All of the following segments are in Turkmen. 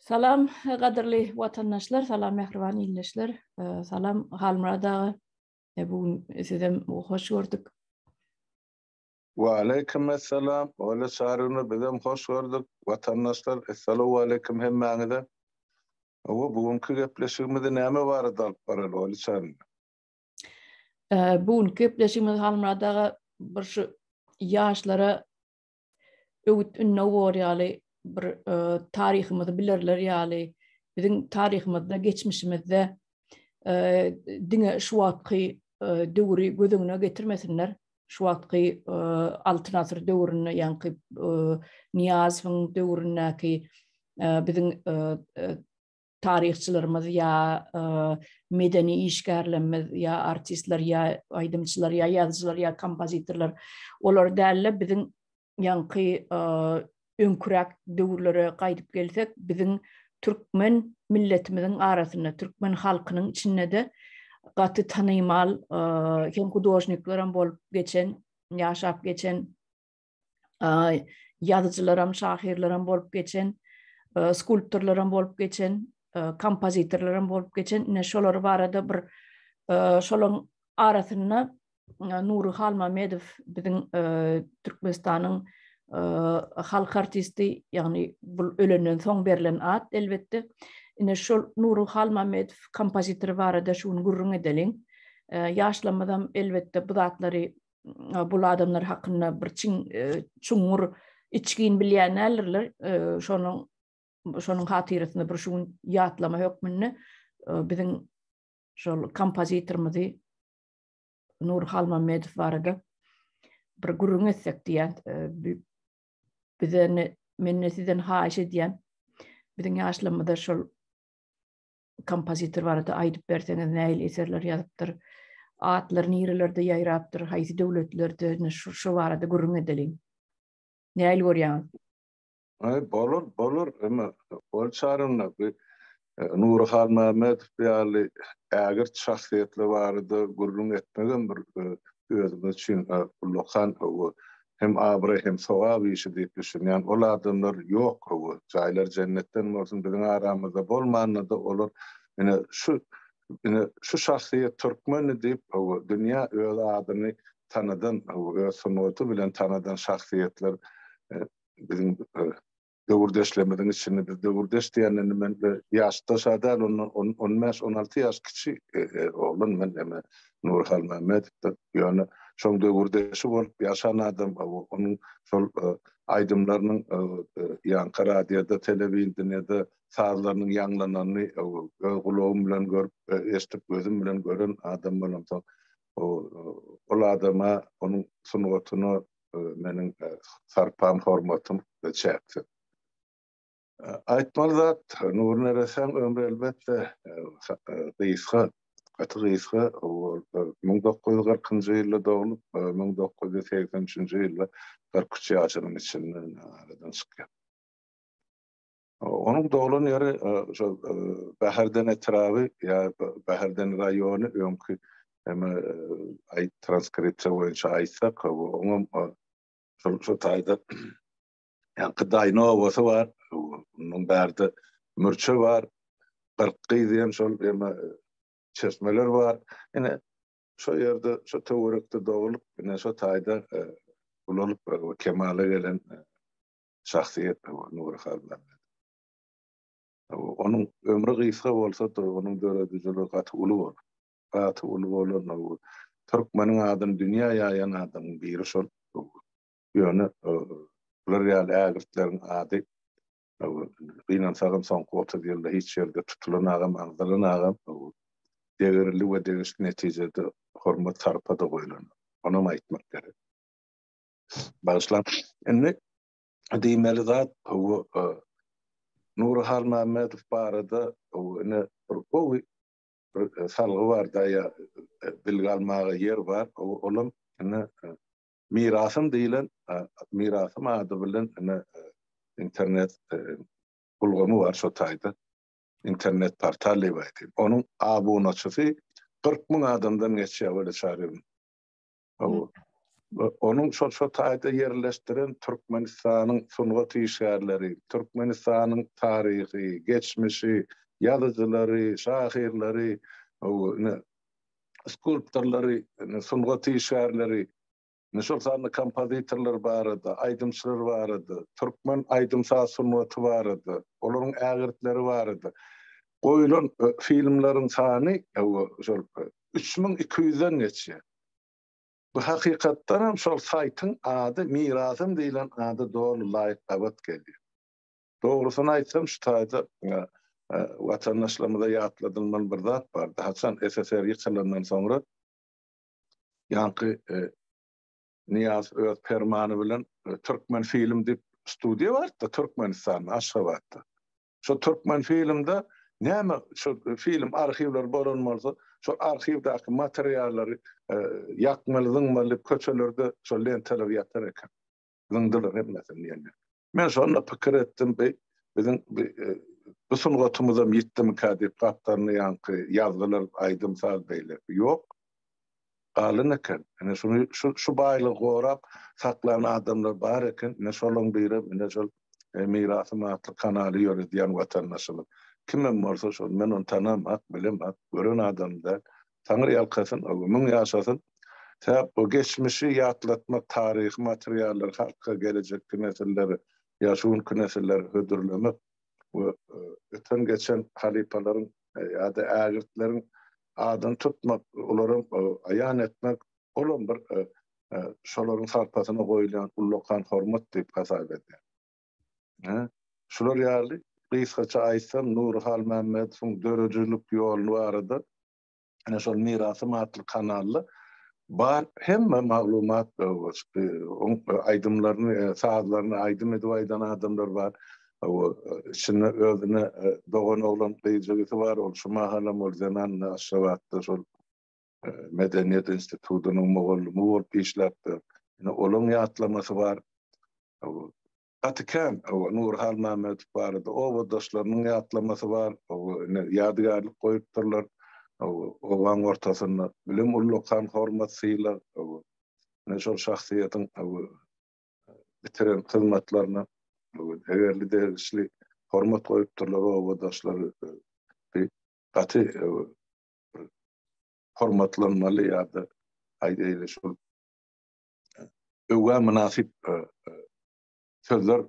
Salam gadyrly watandaşlar, salam mähriban ildeşler, salam Halmyrat aga. Bu gün sizem hoş gördük. Waleýkim essalam, Ola Çaryna bizem hoş gördük. Watandaşlar essalawwaleýkim hemmäňize. Hawa, bu günki gepleşigimizi näme barada alyp baraly Ola Çaryna? Bu günki gepleşigimiz Halmyrat aga bir şu ýaşlara öwüt ündew bor ýaly bir e, taryhymyzy bilerler ýaly biziň taryhymyzda geçmişimizde e, diňe şu wagtky e, döwri göz öňüne getirmesinler. Şu wagtky Altyn asyr döwründe ýaňky Nyýazowyň döwründäki biziň taryhçylarymyz ýa medeni işgärlerimiz ýa artistler ýa aýdymçylar ýa ýazyjylar ýa kompozitorlar olar däl-de biziň ýaňky öňküräk döwürlere gaýdyp gelsek biziň türkmen milletimiziň arasynda türkmen halkynyň içinde-de gaty tanymal hem hudožniklerem bolup geçen ýaşap geçen ýazyjylaram, şahyrlaram bolup geçen, skulptorlaram bolup geçen, kompozitorlaram bolup geçen. Ine şolar barada bir şolaryň arasynda Nury Halmamedow biziň Türkmenistanyň halk artisti, ýagny bu ölenden soň berlen at elbetde. Ine şol Nury Halmamedow kompozitor barada şu gün gürrüň edeliň. Ýaşlarymyzam elbetde bu zatlary bul adamlar hakynda bir çiň çuňňur içgin bilýän däldirler. Şonuň şonuň hatyrasyna bir şu gün ýatlama hökmünde biziň şol kompozitorymyzy Nury Halmamedow barada bir gürrüň etsek diýýän. Bize men sizden haýyş edýän. Biziň ýaşlarymyza şol kompozitor barada aýdyp berseňiz nähili eserler ýazypdyr, atlary nirelerde ýaýrapdyr, haýsy döwletlerde, ine şu şu barada gürrüň edeliň. Nähili görýäňiz? Aý, bolar, bolar. Emma ol çarynda bu e, Nury Halmämmedow ýaly ägirt şahsyýetler barada gürrüň etmegem bir e, özümiz üçin e, ullakan hem abraý hem sogap işi diýip düşünýän ol adamlar ýok hawa jaýlary jennetden bolsun biziň aramyzda bolmanda-da olar ine şu ine şu şahsyýet türkmendi diýip hawa dünýä öz adyny tanadan hawa öz sungaty bilen tanadan şahsyýetler biziň döwürdeşlerimiziň içinde biz döwürdeş diýende indi men ýaşdaş-a däl ondan on bäş, on alty ýaş kiçi oglan men eme Nury Halmämmedowdan. Ýöne şoň döwürdeşi bolup ýaşan adam onuň şol aýdymlarynyň ýaňky radioda, telewideniýede sazlarynyň ýaňlananyny öz gulagym bilen görüp, eşidip, gözüm bilen gören adam bolamsoň ol adama, onuň sungatyna meniň sarpam, hormatym çäksiz. Aýtmaly zat, Nury neressäň ömri elbetde gysga, gaty gysga. Ol 1940-njy ýylda doglup, 1983-nji ýylda 43 ýaşynyň içinde aradan çykýar. Onuň doglan ýeri şol Bäherden etraby ýa Bäherden raýony öňki eme aýt transkripsiýa boýunça aýtsak, oňam şol şo taýda ýaňky Daýna obasy bar, onuň bärde Mürçe bar, 40 gyz diýen şol eme çeşmeler bar. Ine şo ýerde şo töwerekde doglup, ine şo taýda ulalyp kemala gelen şahsyýet Nury Halmämmet. Onuň ömri gysga bolsa-da, onuň döredijiligi gaty uly bolan. Gaty uly bolan, türkmeniň adyny dünýä ýaýan adamyň biri şol. Ýöne bular ýaly ägirtleriň ady gynansagam soňky 30 ýylda hiç ýerde tutulan agam, agzalan agam degerli we degişli netijede hormat-sarpa-da goýlan. Onam aýtmak gerek. Bagyşlaň. Indi diýmeli zat bu e, Nury Halmämmedow barada ine bir gowy bir e, salgy bar da ýa e, bilgi almaga ýer bar. Olam ine mirasym diýlen mirasym ady bilen ine internet ulgamy bar şo taýda. Internet portal diýip aýtayyn. Onuň abunaçysy 40 müň adamdan geçýär böyle çaryň. Hawa. Onuň şol şo taýda ýerleşdiren Türkmenistanyň sungat işgärleri, Türkmenistanyň taryhy, geçmişi, ýazyjylary, şahyrlary, ine, skulptorlary, sungat işgärleri, ine, şol sanda kompozitorlar barada, aýdymçylar barada, türkmen aýdym-saz sungaty barada, olaryň ägirtleri barada goýlan filmleriň sany şol 3200-den geçýär. Bu hakykatdan hem şol saýtyň ady Mirasym diýlen ada doly laýyk gabat gelýär. Dogrusyny aýtsam şu taýda watandaşlarymyza ýatladylmaly bir zat bardy. Haçan SSR ýykylandan soňra ýaňky Nyýazow öz permany bilen Türkmenfilm diýip studiýa bardy-da Türkmenistanda, Aşgabatda. Şo Türkmenfilmde näme şo film arhiwleri bolan bolsa, şol arhiwdaky materiallary ýakmaly, zyňmaly diýip köçelerde şol lenteler ýatar eken. Zyňdylar hemmesini diýen ýaly. Men şonda pikir etdim, bi biziň bi bu sungatymyzam ýitdimikä diýip gapdalyna ýaňky ýazgylar, aýdym-saz beýleki. Ýok. Galan eken. Ine şuny şu şu baýlygy gorap saklan adamlar bar eken. Ine şolaň birem ine şol Mirasym atly kanaly ýöredýän watandaşymyz. Kimem bolsa şol men ony tanamak, bilemak, gören adam däl. Taňry ýalkasyn, 1000 ýaşasyn. Sebäp bu geçmişi ýatlatmak, taryhy materiallary halka, gelejekki nesillere ýa şu günki nesillere hödürlemek we öten geçen halypalaryň ýa-da ägirtleriň adyny tutmak, olary aýan etmek, olam bir şolaryň sarpasyna goýulýan ullakan hormat diýip hasap edýän. Şular ýaly gysgaça aýtsam, Nury Halmämmedowyň döredijilik ýoly barada ine şol Mirasym atly kanalda bar hemme maglumat oň aýdymlaryny, sazlaryny aýdym edip aýdan adamlar bar. Içinde özüne dogan oglan gyzjigisi bar, ol şu mahalam ol zenan Aşgabatda şol Medeniýet institutynyň mugallymy bolup işläpdir. Ine olaň ýatlamasy bar. Gaty kän Nury Halmämmedow barada obadaşlarynyň ýatlamasy bar. Ine ýadygärlik goýupdyrlar. Obaň ortasynda bilim ullakan hormat sylag. Ine şol şahsyýetiň bitiren hyzmatlaryna degerli degişli hormat goýupdyrlar obadaşlary. Gaty bir hormatlanmaly ýa-da aýdaýly şol öwgä mynasyp sözler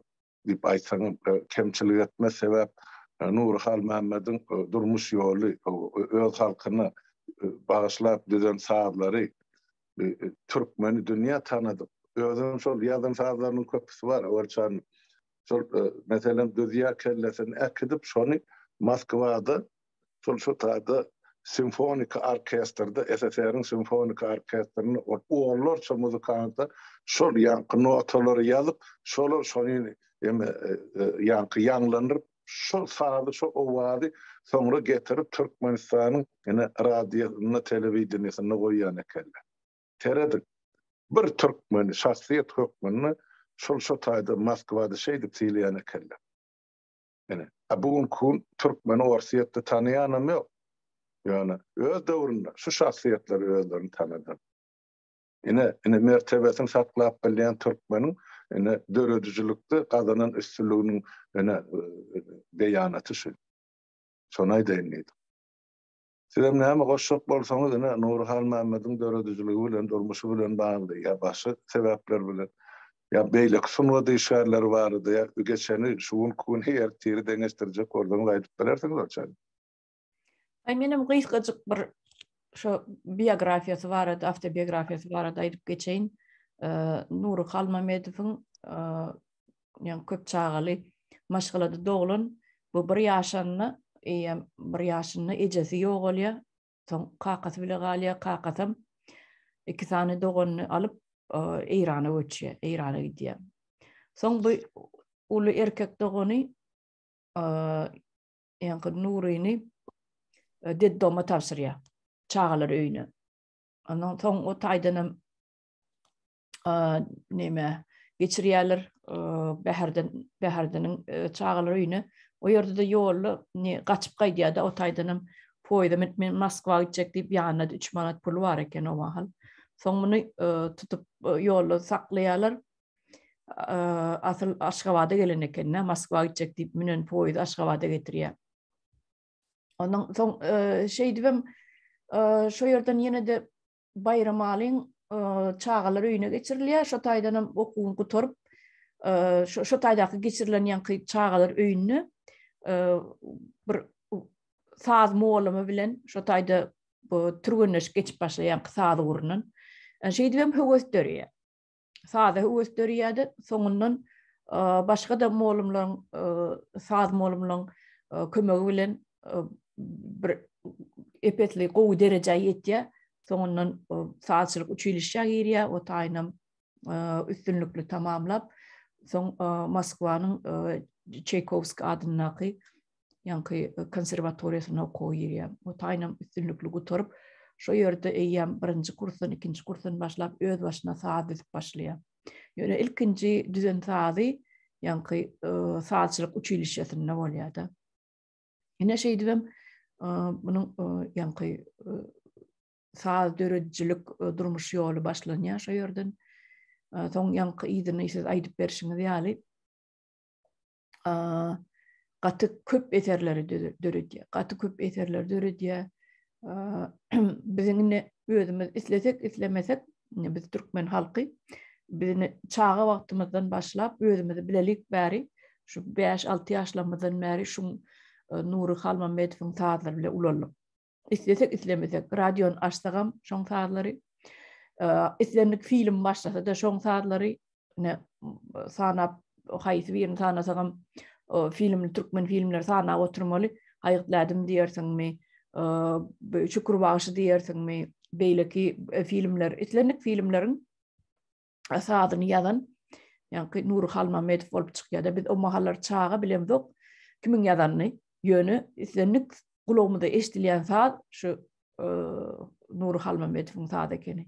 diýip aýtsaň kemçilik etmez sebäp Nury Halmämmediň durmuş ýoly öz halkyna bagyşlap düzen sazlary türkmeni dünýä tanadyp özüniň şol ýazan sazlarynyň köpüsi bar Owerçan şol meselem düzýär kellesini äkidip şony Moskwada Şol şu taýda simfoniki orkestrde, SSR-iň simfoniki orkestrinde ol onlarça muzykanta şol ýaňky notalary ýazyp, şolar şony eme ýaňky ýaňlandyryp, şol sazy, şol owazy soňra getirip Türkmenistanyň ine radiosynda, telewideniýesinde goýýan ekenler. Serediň, bir türkmeni şahsyýet hökmünde şol şo taýda Moskwada şeýdip sylaýan ekenler. Ine, a bu günki gün türkmeni Orsýetde tanaýanam ýok. Ýöne öz döwründe şu şahsyýetler özlerini tanadan. Ine, ine mertebesini saklap bilýän türkmeniň ine döredijilikde gazanan üstünliginiň ine beýanaty şu. Şony aýdaýyn diýdim. Sizem näme goşjak bolsaňyz ine Nury Halmämmediň döredijiligi bilen, durmuşy bilen bagly ýa başga sebäpler bilen ýa beýleki sungat işgärleri barada ýa geçeni şu günki güni ertiri deňeşdirjek bolsaňyz aýdyp bilersiňiz oçan. Aý menem gysgajyk bir şo biografiýasy barada, awtobiografiýasy barada aýdyp geçeýin. Nury Halmamedowyň ýa köp çagaly maşgalada doglan bu bir ýaşanda eýýäm bir ýaşynda ejesi ýogalýar. Soň kakasy bile galýar. Kakasam iki sany doganyny alyp Eýrana göçýär, Eýrana gidýär. Soň bu uly erkek dogany ýaňky Nuryny deddoma tabşyrýar, çagalar öýüne. Ondan soň o taýdanam neme geçirýärler Bäherden Bäherdeniň çagalar öýüne. O ýerde-de ýolda ne gaçyp gaýdýar-da o taýdanam poýeza münüp men Moskwa gitjek diýip ýanynda 3 manat puly bar eken o mahal. Soň muny tutup ýolda saklaýarlar. Asyl Aşgabada gelen eken-de, Moskwa gitjek diýip münen poýuz Aşgabada getirýär. Ondan soň şeýdibem şo ýerden ýene-de Baýramalyň çagalar öýüne geçirilýär. Şo taýdan hem okuwyny gutaryp, şo taýdaky geçirilen ýaňky çagalar öýünde bir saz mugallymy bilen şo taýda bu türgenleşik geçip başlaýar ýaňky saz ugrundan. Şeýdibem höwes döreýär. Saza höwes döreýär-de, soňundan başga-da mugallymlaryň, saz mugallymlaryň kömegi bilen bir epesli gowy derejä ýetýär. Soňundan sazçylyk uçilişşä girýär, o taýynam üstünlikli tamamlap, soň Moskwanyň Çaýkowskiý adyndaky ýaňky konserwatoriýasyna okuwa girýär. O taýynam üstünlikli gutaryp, şo ýerde eýýäm birinji kursdan, ikinji kursdan başlap öz başyna saz düzüp başlaýar. Ýöne ilkinji düzen sazy ýaňky sazçylyk uçilişşesinde bolýar-da. Ine şeýdibem munuň ýaňky saz döredijilik durmuş ýoly başlanýar şo ýerden. Soň ýaňky yzyny siz aýdyp berşiňiz ýaly gaty köp eserleri döredýär. Gaty köp eserleri döredýär. Biziň indi özümiz islesek, islemesek, biz türkmen halky biz indi çaga wagtymyzdan başlap özümizi bilelik bäri şu 5-6 ýaşlarymyzdan bäri şu Nury Halmammedowyň sazlary bilen ulaldyk. Islesek islemesek radiony açsagam şoň sazlary, islendik film başlasa-da şoň sazlary ine sanap haýsy birini sanasagam film türkmen filmleri sanap oturmaly. Haýytlädim diýersiňmi, Şükür bagşy diýersiňmi, beýleki filmler, islendik filmleriň sazyny ýazan ýaňky Nury Halmammedow bolup çykýar-da. Biz o mahallar çaga bilemzok kimiň ýazanyny. Ýöne islendik gulagymyza eşidilýän saz şu Nury Halmammedowyň sazy ekeni.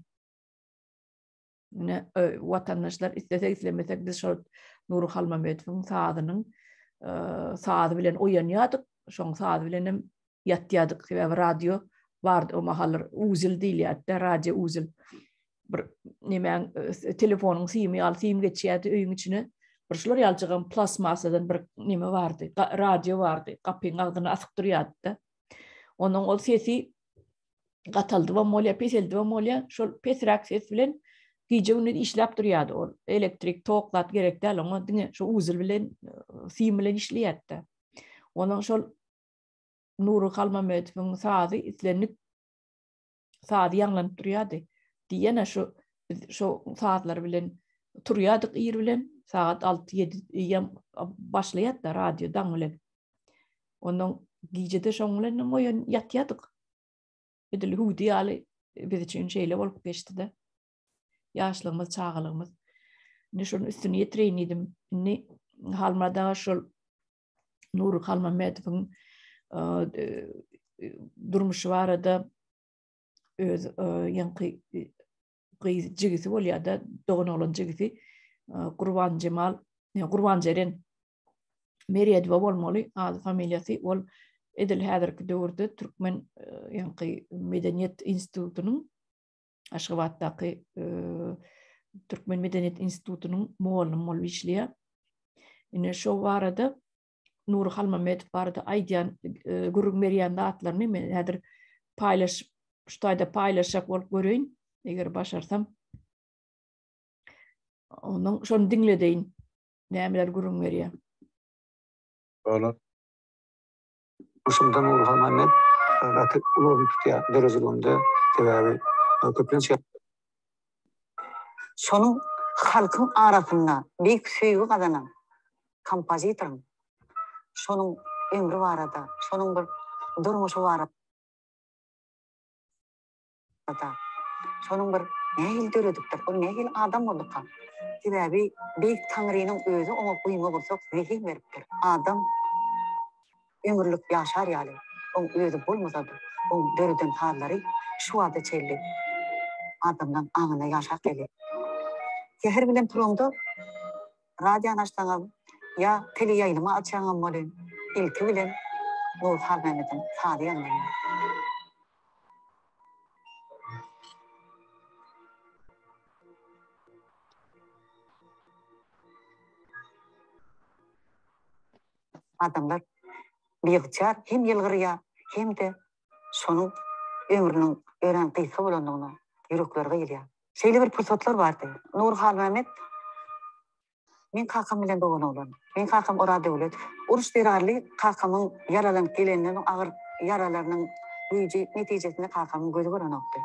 Ine, watandaşlar islesek islemesek biz şol Nury Halmammedowyň sazynyň sazy bilen oýanýardyk, şoň sazy bilen hem ýatýardyk. Sebäbi radio bardy o mahallar uzel diýilýärdi, radio uzel. Bir nemäň telefonyň simi ýaly sim geçýärdi öýüň içine. Bir şular ýalyjygam plastmassadan bir neme bardy, radio bardy, gapyň agzyna asyp durýardy-da. Onuň ol sesi gataldybam bolýar, peseldibem bolýar. Şol pesräk ses bilen gije-gündiz işläp durýardy ol. Elektrik tok zat gerek däl oňa, diňe şu uzel bilen, sim bilen işleýärdi. Onuň şol Nury Halmammedowyň sazy islendik sazy ýaňlanyp durýardy. Diýene şu biz şu sazlar bilen turýardyk ir bilen sagat 6-7 eýýäm başlaýardy radio daň bilen. Ondan gijede şoň bilen oýan ýatýardyk. Edil hüwdi ýaly biz üçin şeýle bolup geçdi-de. Ýaşlygymyz, çagalygymyz. Indi şonuň üstüni ýetireýin diýdim. Indi Halmyrat aga şol Nury Halmammedowyň durmuşy barada öz ýaňky gyz jigisi bolýar-da, dogan oglan jigisi Gurban Jemal, Gurban Jeren Meredowa bolmaly ady familiýasy. Ol edil häzirki döwürde Türkmen ýaňky medeniýet institutynyň Aşgabatdaky Türkmen medeniýet institutynyň mugallymy bolup işleýär. Ine şo barada Nury Halmammedow barada aýdýan, gürrüň berýän zatlaryny men häzir paýlaşyp, şu taýda paýlaşjak bolup göreýin, eger başarsam. Onuň şony diňledeýin. Nämeler gürrüň berýär. Bolar. Şunda Nury Halmämmet gaty uly orun tutýar döredijiliginde, sebäbi köplenç Şonuň halkyň arasynda beýik söýgi gazanan kompozitoryň şonuň ömri barada, şonuň bir durmuşy barada, Şonuň bir nähili döredipdir, ol nähili adam bolduka? Sebäbi Beýik Taňrynyň özi oňa guýma gursak zehin beripdir. Adam ömürlik ýaşar ýaly, oň özi bolmasa-da, oň döreden sazlary şu wagta çenli adamlaň aňynda ýaşap gelýär. Säher bilen turaňda Radiony açsaňam, ýa teleýaýlymy açaňam welin, ilki bilen Nury Halmämmediň sazy ýaňlanýar. Adamlar biygtyýar hem ýylgyrýar, hem-de şonuň ömrüniň örän gysga bolandygyna ýürekleri gyýylýar. Şeýle bir pursatlar bardy. Nury Halmämmet meň kakam bilen dogan oglan. Meň kakam Oraz Döwletow. Uruş zerarly kakamyň ýaralanyp gelenden agyr ýaralarynyň güýji netijesinde kakamyň gözi görenokdy.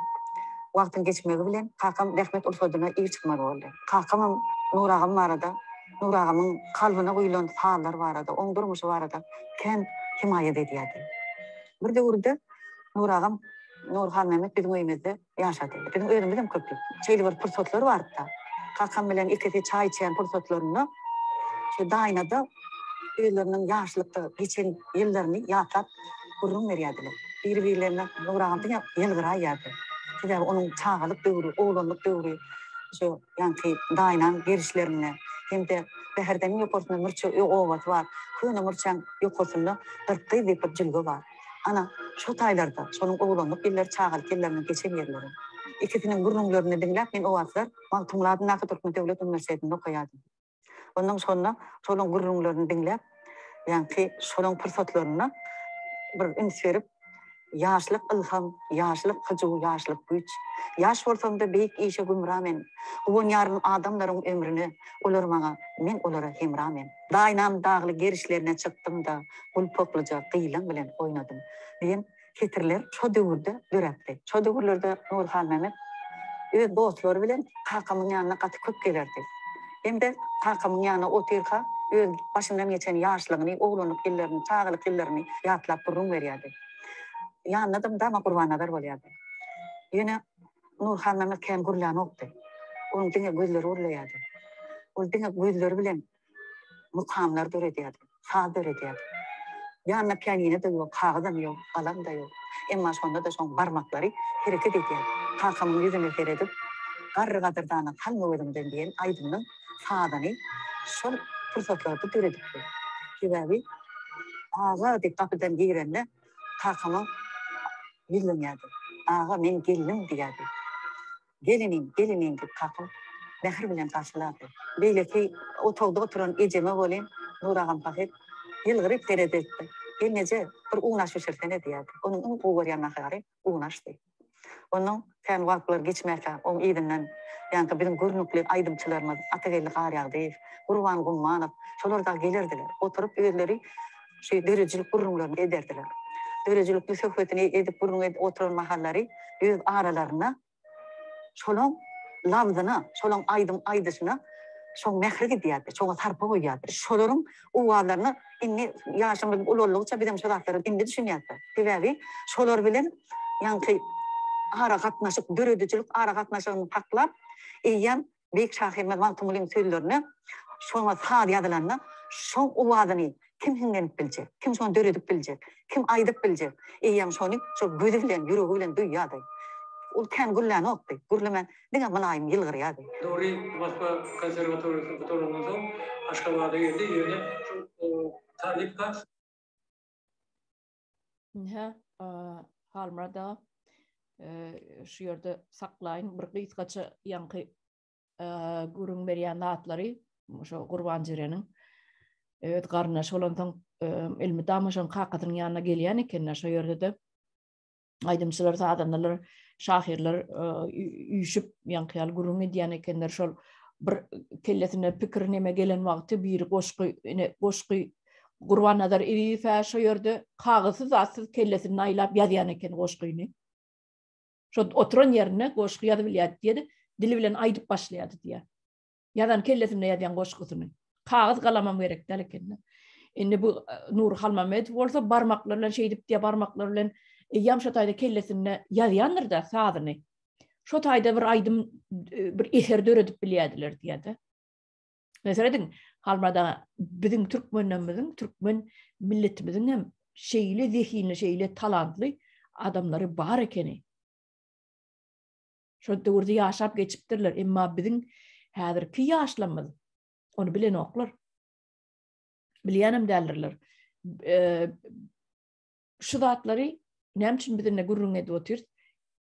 Wagtyň geçmegi bilen kakam zähmet ursadyna ir çykmaly boldy. Kakamam Nury agam barada, Nury agamyň kalbyna guýlan sazlar barada, oň durmuşy barada kän hemaýat edýärdi. Bir döwürde Nury agam, Nury Halmämmet biziň öýümizde ýaşady. Biziň özümizem köplük. Şeýle bir pursatlar bardy-da, kakam bilen ikisi çaý içýän pursatlarynda şu Daýnada özleriniň ýaşlykda geçen ýyllaryny ýatlap gürrüň berýärdiler. Biri-birlerine Nury agam diňe ýylgyraýýardy. Sebäbi onuň çagalyk döwri, oglanlyk döwri şu ýaňky Daýnaň gerişlerinde hem-de Bäherdeniň ýokarsynda Mürçe obasy bar. Köne Mürçäň ýokarsynda Gyrkgyz diýip bir jülge bar. Ana, şo taýlarda, şonuň oglanlyk ýyllary, çagalyk ýyllarynyň geçen ýerleri. Ikisiniň gürrüňlerini diňläp, men o wagtlar Magtymguly adyndaky Türkmen döwlet uniwersitetinde okaýardym. Onnoň şonda şolaň gürrüňlerini diňläp, ýaňky şolaň pursatlarynda bir üns berip, ýaşlyk ylham, ýaşlyk hyjuw, ýaşlyk güýç. Ýaş bolsam-da beýik işe gümra men. Guwanýaryn adamlaryň ömrüne, olar maňa, men olara hemra men. Daýnam dagly gerişlerine çykdym-da, gulpaklyja gyýlan bilen oýnadym diýen setirler şo döwürde döräpdi. Şo döwürlerde Nury Halmämmet öz dostlary bilen kakamyň ýanyna gaty köp gelerdi. Hem-de kakamyň ýanynda otyrka öz başyndan geçen ýaşlygyny, oglanlyk ýyllaryny, çagalyk ýyllaryny ýatlap gürrüň berýärdi. Ýanynda-da mydama Gurbannazar bolýardy. Ýöne Nury Halmämmet kän gürlänokdy. Onuň diňe gözleri gürleýärdi. Ol diňe gözleri bilen mukamlar döredýärdi, saz döredýärdi. Ýanynda pianino-da ýok, kagyzam ýok, galam-da ýok. Emma şonda-da şoň barmaklary hereket edýärdi. Kakamyň ýüzüne seredip, Garry gadyrdana salma gözüňden diýen aýdymynyň sazyny şol pursatlarda döredipdi. Sebäbi Aga diýip gapydan girende kakama ýüzlenýärdi. Aga, men geldim diýýärdi. Gel inim, gel inim diýip kakam mähir bilen garşylardy. Beýleki otagda oturan ejeme welin Nur agam pahyr ýylgyryp seredipdi. Gelneje, bir unaş bişirsene diýerdi. Onuň iň gowy görýän nahary unaşdy. Onnoň kän wagtlar geçmärkä oň yzyndan ýaňky biziň görnükli aýdymçylarymyz Atageldi Garýagdyýew, Gurban Gummanow şolar dagy gelerdiler. Oturyp özleri şu döredijilik gürrüňlerini ederdiler. Döredijilikli söhbetini edip gürrüň edip oturan mahallary öz aralarynda Şolaň labzyna, şolaň aýdym aýdyşyna şoň mähri gidýärdi, şoňa sarpa goýýardy. Şolaryň owazlaryna indi ýaşymyz ulaldygyça bizem şo zatlara indi düşünýäs-de. Sebäbi şolar bilen ýaňky aragatnaşyk, döredijilik aragatnaşygyny saklap, eýýäm Beýik şahyrymyz Magtymgulyň sözlerine şoňa saz ýazylanda şoň owazyny kim hiňlenip biljek, kim şony döredip biljek, kim aýdyp biljek, eýýäm şony şol gözi bilen, ýüregi bilen duýýardy. Ol kän gürlänokdy, gürlemän diňe mylaýym ýylgyrýardy. Nury Moskwa konserwatoriýasyny gutarandan soň Aşgabada geldi, ýöne şol talypka. Ine, Halmyrat aga, şu ýerde saklaýyn bir gysgaça ýaňky gürrüň berýän zatlary şo Gurban Jereniň öz garyndaşy bolansoň elmydama şoň kakasynyň ýanyna gelýän eken şo ýerde-de aýdymçylar, sazandalar, şahyrlar üýşüp ýaňky ýaly gürrüň edýän ekenler şol bir kellesine pikir neme gelen wagty biri goşgy ine goşgy Gurbannazar Ezizow şo ýerde kagyzsyz zatsyz kellesini aýlap ýazýan eken goşgyny. Şo oturan ýerinde goşgy ýazyp bilýärdi diýdi, dili bilen aýdyp başlaýardy diýýär. Ýazan kellesinde ýazýan goşgusyny. Kagyz galamam gerek däl eken. Indi bu e, Nury Halmamedow bolsa barmaklary bilen şeýdip diýýär, barmaklary bilen eýýäm şo taýda kellesinde ýazýandyr-da sazyny. Şo taýda bir aýdym, e, bir eser döredip bilýärdiler diýýär-de. Meselem, Halmyrat aga, biziň türkmenlerimiziň, türkmen milletimiziň hem şeýle zehinli, şeýle talantly adamlary bar ekeni. Şol döwürde ýaşap geçipdirler, emma biziň häzirki ýaşlarymyz ony bilenoklar. Bilýänem däldirler. Şu zatlary näme üçin biz indi gürrüň edip otyrys?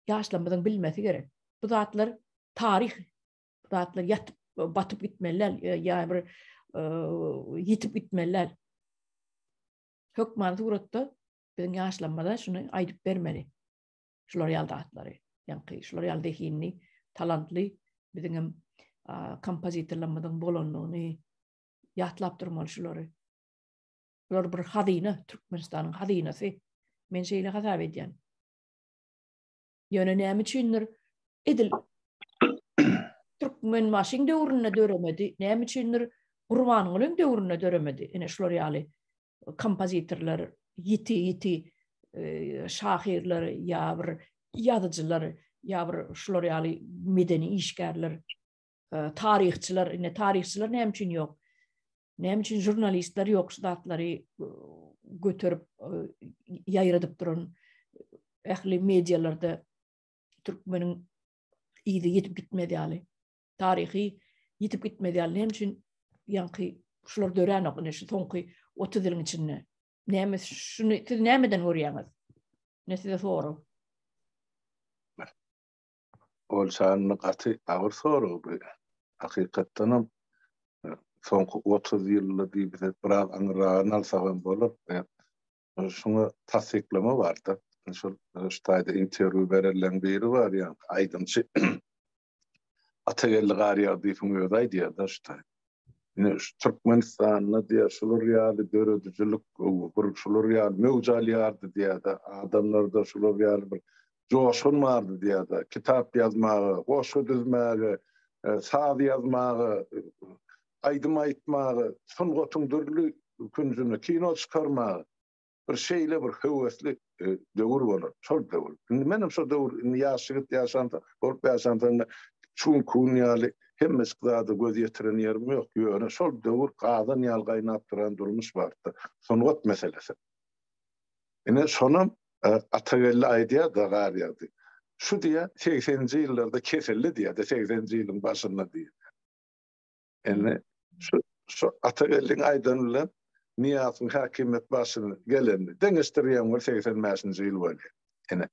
Ýaşlarymyzyň bilmesi gerek. Bu zatlar taryh Bu zatlar ýatyp, batyp gitmeli däl, ýa bir ýitip gitmeli däl. Hökman suratda biziň ýaşlarymyza şuny aýdyp bermeli. Şular ýaly zatlary. Ýaňky şular ýaly zehinli, talantly biziň hem kompozitorlarymyzyň bolandygyny ýatlap durmaly şulary. Bular bir hazyna, Türkmenistanyň hazynasy. Men şeýle hasap edýän. Ýöne näme üçindir edil Türkmenbaşyň döwründe döremedi, näme üçindir Gurbangulyň döwründe döremedi. Ine şular ýaly kompozitorlar, ýiti ýiti e, şahyrlar ýa bir ýazyjylar ýa bir şular ýaly medeni işgärler, e, taryhçylar, ine taryhçylar näme üçin ýok? Näme üçin žurnalistler ýok şu zatlary e, göterip ýaýradyp duran ähli medialarda türkmeniň yzy ýitip gitmez ýaly, taryhy ýitip gitmez ýaly näme üçin ýaňky şular döränok ine şu soňky 30 ýylyň içinde. Näme şuny siz nämeden görýäňiz? Ne size sorag. Ol şanyny gaty agyr sorag bu. Hakykatdan hem soňky 30 ýylda diýip biraz aňyrragyny alsak hem bolar. Şuňa tassyklama barda. Şol şu taýda interwýu berenleň biri bar, ýaňky aýdymçy Atageldi Garýagdyýewiň özi aýdýar-da şu taýda. Ine şu Türkmenistanda diýýär, şular ýaly döredijilik bir şular ýaly möwç alýardy diýýär-de, adamlarda şular ýaly bir joşgun bardy diýýär-de, kitap ýazmaga, goşgy düzmäge, saz ýazmaga, aýdym aýtmaga, sungatyň dürli künjüne, kino çykarmaga bir şeýle bir höwesli döwür bolar, şol döwür. Indi menem şo döwür, indi ýaş ýigit ýaşamda, bolup ýaşamda çuň-kuň ýaly hemmejik zada göz ýetiren ýerim ýok, ýöne şol döwür gazan ýaly gaýnap duran durmuş bardy, sungat meselesi. Ine şonam Atageldi aýdýar-da Garýagdy. Şu diýýär, segseninji ýyllarda kesildi diýýär-de, segseninji ýylyň başynda diýýär. Indi şu şu Atageldiň aýdany bilen Nyýazowyň häkimiýet başyna gelenini deňeşdirýäň we 85-nji ýyl bolýar. Ine.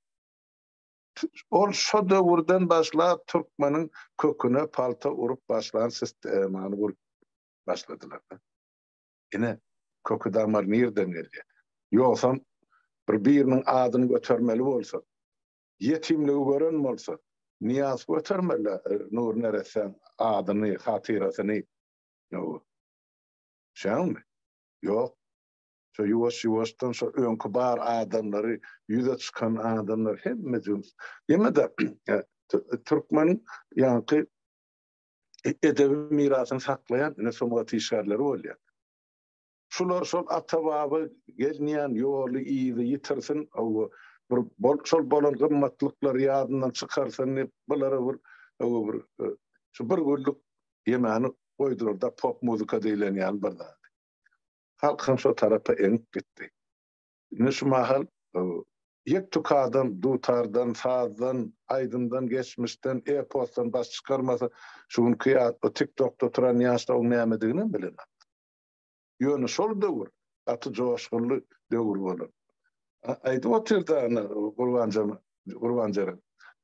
Ol şo döwürden başlap türkmeniň köküne palta urup başlan sistemany gurup başladylar. Ine, köki damar nirden gelýär? Ýogsam bir biriniň adyny götermeli bolsa, Ýetimligi gören bolsa, Nyýaz götermeli Nury neressäň adyny, hatyrasyny. Düşýäňmi? Ýok. Şo ýuwaş-ýuwaşdan şo öňki bar adamlary, ýüze çykan adamlar hemme jyns. Ýene-de türkmeniň ýaňky edebi mirasyny saklaýan ine sungat işgärleri bolýar. Şular şol ata-baba gelinýän ýoly, yzy ýitirsin, hawa, bir bol, şol bolan gymmatlyklary ýadyndan çykarsyn diýip, bulara bir, hawa, bir şu bir günlük ýemäni goýdular-da, pop muzyka diýlen ýaly bir zady. Halk hem şo tarapa eňip gitdi. Indi şu mahal ýek-tük adam dutardan, sazdan, aýdymdan, geçmişden, eposdan baş çykarmasa, şu günki ýa TikTokda oturan ýaşlar oň nämediginem bilenok. Ýöne şol döwür gaty joşgunly döwür bolan. Aýdyp otyrdy ana Gurbanjan, Gurban Jeren.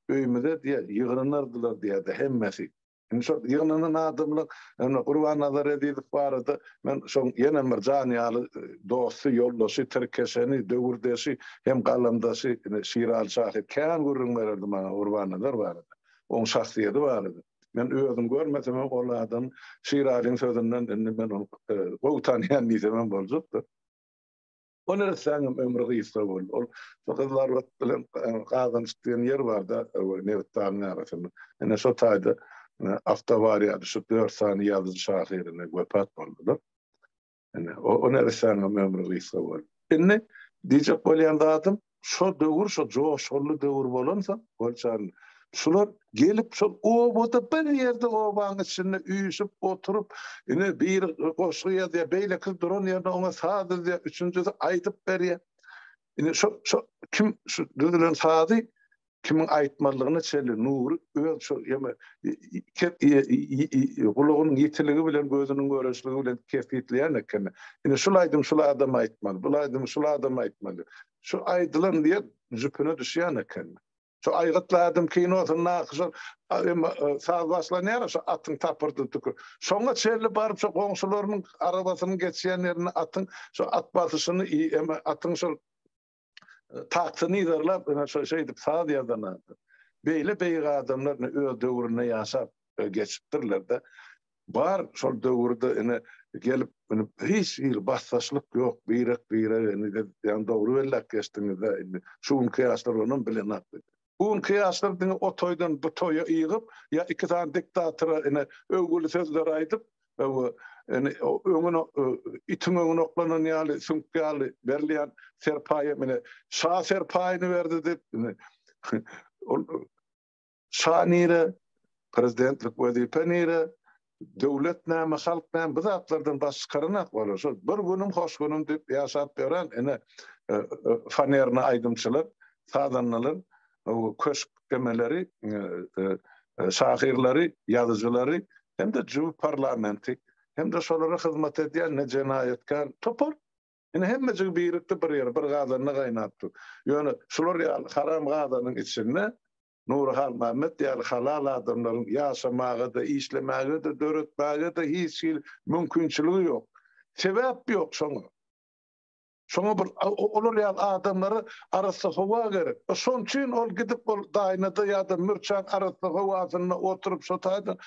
Öýümize diýýär, ýygnanardylar diýýärdi hemmesi. Indi şol ýygnanan adamlar, indi Gurbannazar Ezizow barada men şoň ýene bir jan ýaly dosty, ýoldaşy, tirkeşeni, döwürdeşi hem galamdaşy ine Şiraly şahyr kän gürrüň bererdi maňa Gurbannazar barada, oň şahsyýeti barada. Men özüm görmesem hem ol adam Şiralyň sözünden indi men ony gowy tanýan diýsem hem boljakdyr. O neressäňem ömri gysga boldy. Ol şo Gyzylarbat bilen Gazanjyk diýen ýer bar-da, Nebitdagyň arasynda. Ine şo taýda awtoawariýa düşüp dört sany ýazyjy-şahyr ine wepat boldular. Ine, o neressäniňem ömri gysga boldy. Indi diýjek bolýan zadym, şo döwür, şo joşgunly döwür bolansoň, Golçan, şular gelip şol obada bir ýerde obaň içinde üýşüp oturyp, ine biri goşgy ýazýar, beýlekisi duran ýerinde oňa saz düzýär, üçünjisi aýdyp berýär. Ine şo şo kim şu düzülen sazy kimiň aýtmalygyna çenli Nury öz şo ýeme gulagynyň ýitiligi bilen gözüniň göreçligi bilen kesgitleýän ekeni. Ine şul aýdym şul adam aýtmaly, bul aýdymy şul adam aýtmaly. Şu aýdylan diýen jüpüne düşýän ekeni. Şu Aýgytly ädim kinosyndaky şol saz başlanýar şo atyň tapyrdy tükür. Şoňa çenli baryp şo goňşularynyň arabasynyň geçýän ýerinde atyň şo at basyşyny atyň şol taktyny yzarlap ine şo şeýdip saz ýazan adam. Beýle beýik adamlar ine öz döwründe ýaşap geçipdirler-de. Bar şol döwürde ine gelip ine hiç hili basdaşlyk ýok birek-birege indi siz ýaňy dogry belläp geçdiňiz-de indi şu günki ýaşlar onam bilenok. Bu günki ýaşlar diňe o toýdan bu toýa ygyp ýa iki sany diktatora ine öwgüli sözler aýdyp ine öňüne itiň öňüne oklanan ýaly süňk ýaly berilýän serpaýam ine şa serpaýyny berdi diýip ine ol Şa nire, prezidentlik wezipe nire, döwlet näme, halk näme, bu zatlardan baş çykaranak olar. Şol bir günüm hoş günüm diýip ýaşap ýören ine fanerny aýdymçylar, sazandalar, köşk emeleri, şahyrlary, ýazyjylary hem-de jübi parlamenti hem-de şolara hyzmat edýän ne jenaýatkär topar. Ine hemmejigi birikdi bir ýere, bir gazanda gaýnap dur. Ýöne şular ýaly haram gazanyň içinde Nury Halmämmet ýaly halal adamlaryň ýaşamaga-da, işlemäge-de, döretmäge-de hiç hili mümkinçiligi ýok. Sebäp ýok şoňa. Şoňa bir olar ýaly adamlara arassa howa gerek. Şoň üçin ol gidip ol Daýnada ýa-da Mürçäň arassa howasynda oturyp şo taýda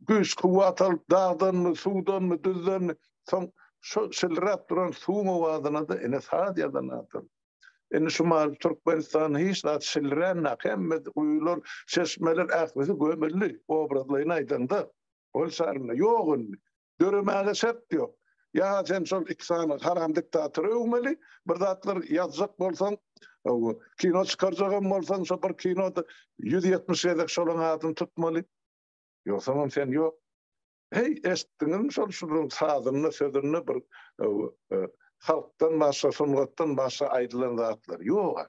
güýç-kuwwat alyp dagdanmy, suwdanmy, düzdenmi soň şo şildiräp duran suwuň owazyna-da ine saz ýazan adam. Indi şu mahal Türkmenistanda hiç zat şildiränak, hemme guýular, çeşmeler ählisi gömüldi, obrazlaýyn aýdaňda. Ol şarynda ýok indi. Döremäge şert ýok. Ýa sen şol iki sany haram diktatory öwmeli, bir zatlar ýazjak bolsaň, kino çykarjagam bolsaň, şo bir kinoda 170 gezek şolaň adyny tutmaly. Ýogsamam sen ýok. Heý, eşitdiňizmi şol şunuň sazynda, sözünde bir halkdan başga, sungatdan başga aýdylan zatlar ýok-a.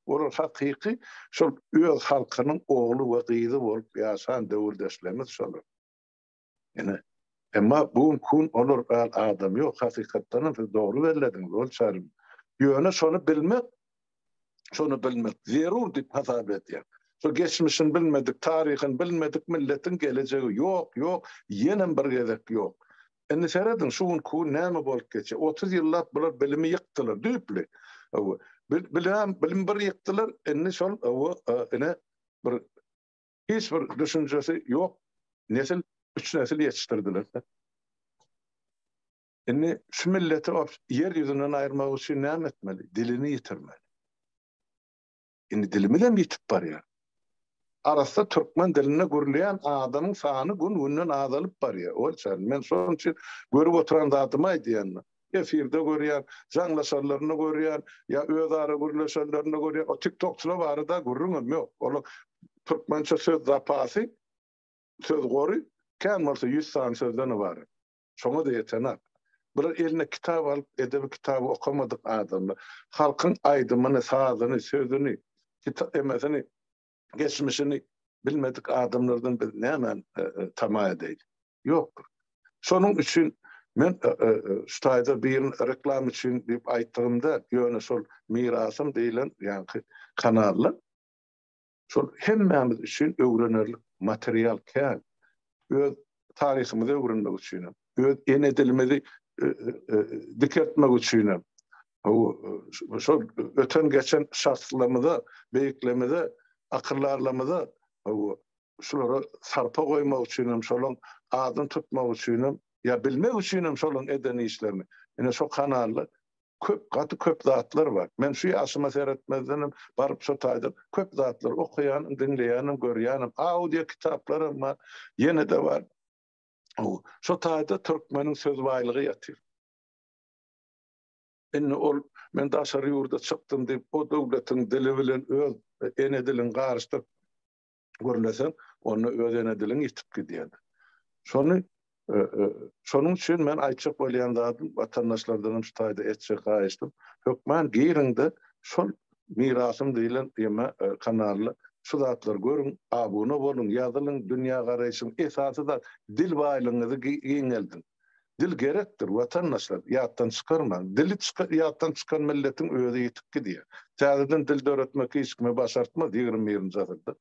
Olar hakyky şol öz halkynyň ogly we gyzy bolup ýaşan döwürdeşlerimiz şolar. Ine, emma bu günki gün olar ýaly adam ýok. Hakykatdanam siz dogry bellediňiz, ol çarym. Ýöne şony bilmek Şony bilmek zerur diýip hasap edýän. Şo geçmişini bilmedik, taryhyny bilmedik milletiň gelejegi ýok, ýok, ýenem bir gezek ýok. Indi serediň, şu günki gün näme bolup geçýär? 30 ýyllap bular bilimi ýykdylar, düýpli. Hawa, bilim, bilim bir ýykdylar, indi şol, hawa, ine, bir hiç bir düşünjesi ýok nesil, üç nesil ýetişdirdiler. Indi şu milleti ýer ýüzünden aýyrmak üçin näme etmeli? Dilini ýitirmeli. Indi dilimizem ýitip barýar. Arassa türkmen dilinde gürleýän adamyň sany gün-günden azalyp barýar. Olçan, men şonuň üçin görüp oturan zadymy aýdýan. Efirde görýän, jaňlaşanlarynda görýän, ýa özara gürleşenlerinde görýän. O tiktokçylar barada gürrüňem ýok. Olar türkmençe söz zapasy, söz gory kän bolsa 100 sany sözden ybarat. Şoňa-da ýetenak. Bular eline kitap alyp, edebi kitaby okamadyk adamlar. Halkyň aýdymyny, sazyny, sözüni, emesini, geçmişini bilmedik adamlardan biz nämäni tama edeýli? Ýokdur. Şonuň üçin men şu taýda birini reklama üçin diýip aýtdygym däl, ýöne şol Mirasym diýlen ýaňky kanalda Şol hemmämiz üçin öwrenerlik material kän. Öz taryhymyzy öwrenmek üçinem, öz ene dilimizi dikeltmek üçinem, şol öten geçen şahslarymyza, beýiklerimize, akyldarlarymyza şulara sarpa goýmak üçinem, şolaň adyny tutmak üçinem, ýa bilmek üçinem şolaň eden işlerini. Ine şo kanalda Köp, gaty köp zatlar bar. Men şu ýaşyma seretmezdenem baryp şo taýdan köp zatlar okaýanym, diňleýänim, görýänim. Audio kitaplaram bar, ýene-de bar. Şo taýda türkmeniň söz baýlygy ýatyr. Indi ol men daşary ýurda çykdym diýip, o döwletiň dili bilen öz ene diliňi garyşdyryp gürleseň, onda öz ene diliň ýitip gidýär. Şony şonuň üçin men aýtjak bolýan zadym, watandaşlardanam şu taýda etjek haýyştym, hökman giriň-de şol Mirasym diýlen ýeme kanalda şu zatlary görüň, abuna boluň, ýazylyň, dünýägaraýşyň esasy zat dil baýlygyňyzy giňeldiň. Dil gerekdir, watandaşlar, ýatdan çykarmaň. Dili ýatdan çykan milletiň özi ýitip gidýär. Täzeden dil döretmek hiç kime başartmaz ýigrimi birinji asyrda.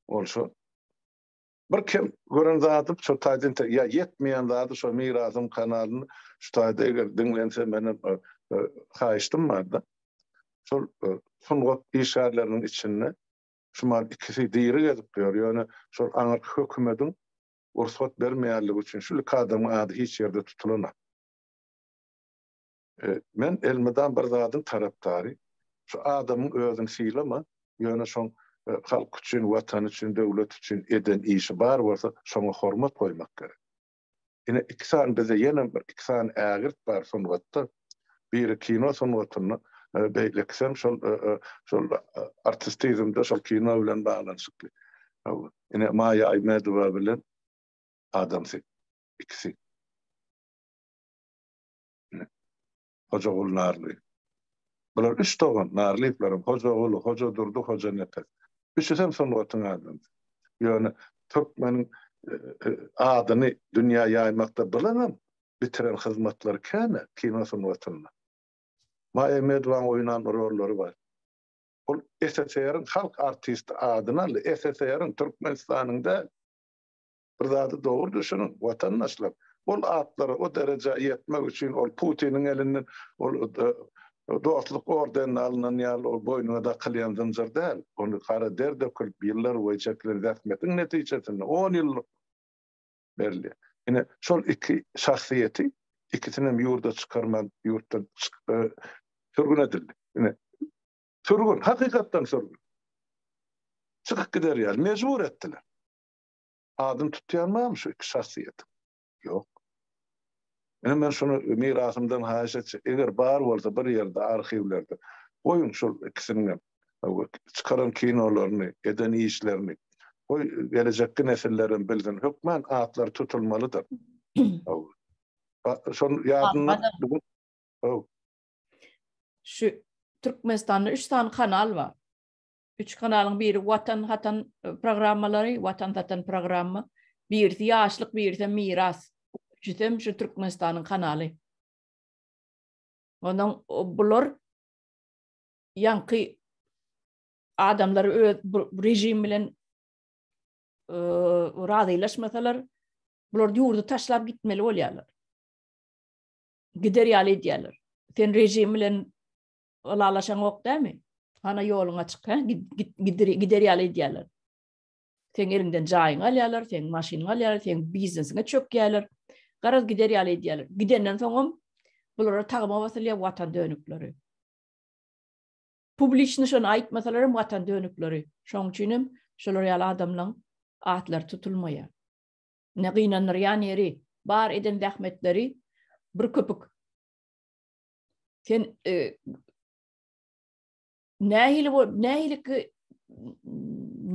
Ol şo. Bir kem gören zadym şo taýdan ýa ýetmeýän zady şo Mirasym kanalyny şu taýda eger diňlense menem haýyşdym barda. Şol sungat işgärleriniň içinde şumal ikisi diri gezip ýör, ýöne şol aňyrky hökümediň rugsat bermeýänligi üçin şu iki adamyň ady hiç ýerde tutulanok. Men elmydam bir zadyň tarapdary, şu adamyň özüni sylama, ýöne şoň halk üçin, watan üçin, döwlet üçin eden işi bar bolsa, şoňa hormat goýmak gerek. Ine iki sany bizde ýene bir iki sany ägirt bar sungatda. Biri kino sungatynda, beýlekisem şol şol artistizmde şol kino bilen baglanyşykly. Ine Maýa Aýmedowa bilen adamsy ikisi. Hojaguly Narly. Bular üç dogan, Narlyýewleriň Hojaguly, Hojadurdy, Hojanepes. Üçüsem sungatyň adamsy. Ýöne türkmeniň adyny dünýä ýaýmakda bilenem bitiren hyzmatlary kän-ä kino sungatynda. Maýa Medowaň oýnan rollary bar. Ol SSR-iň halk artisti adyny aldy. SSR-iň, Türkmenistanyň däl. Bir zady dogry düşüniň, watandaşlar. Ol atlara, o derejä ýetmek üçin ol Putiniň elinden ol Dostluk ordenini alnan ýaly ol boýnuňa dakylýan zynjyr däl. Ony gara der dökülip, ýyllar boýy çekilen zähmetiň netijesinde on ýyllyk berilýär. Ine, şol iki şahsyýeti ikisinem ýurda çykarman, ýurtdan sürgün edildi. Ine, sürgün, hakykatdan sürgün. Çykyp gider ýaly mejbur etdiler. Adyny tutýan barmy şu iki şahsyýetiň? Ýok. Ine men şuny mirasymdan haýyş etjek, eger bar bolsa bir ýerde arhiwlerde goýuň şol ikisiniňem çykaran kinolaryny, eden işlerini. Goý gelejekki nesillerem bilsin, hökman atlary tutulmalydyr. Şony ýadynda bu Şu Türkmenistanda 3 sany kanal bar. Üç kanalyň biri Watan hatan e, programmalary, Watan satan programma. Birisi Ýaşlyk, birisi Miras. Üçüsem şu Türkmenistanyň kanaly. Ondan bular ýaňky adamlar öz bu rejim bilen e, razylaşmasalar, bular ýurdy taşlap gitmeli bolýarlar. Gider ýaly edýärler. Sen rejim bilen ylalaşaňok dämi? Hana ýoluň açyk, hä? Gider, gider ýaly edýärler. Seň eliňden jaýyňy alýarlar, seň maşynyňy alýarlar, seň biznesiňe çökýärler. Garaz gider ýaly edýärler. Gidenden soňam bulara tagma basylýar watan dönükleri. Publiçny şony aýtmasalar hem watan dönükleri. Şoň üçin hem şolar ýaly adamlaryň atlary tutulmaýar. Ne gynandyrýan ýeri, bar eden zähmetleri bir köpük. Sen e, nähili bol, nähili ki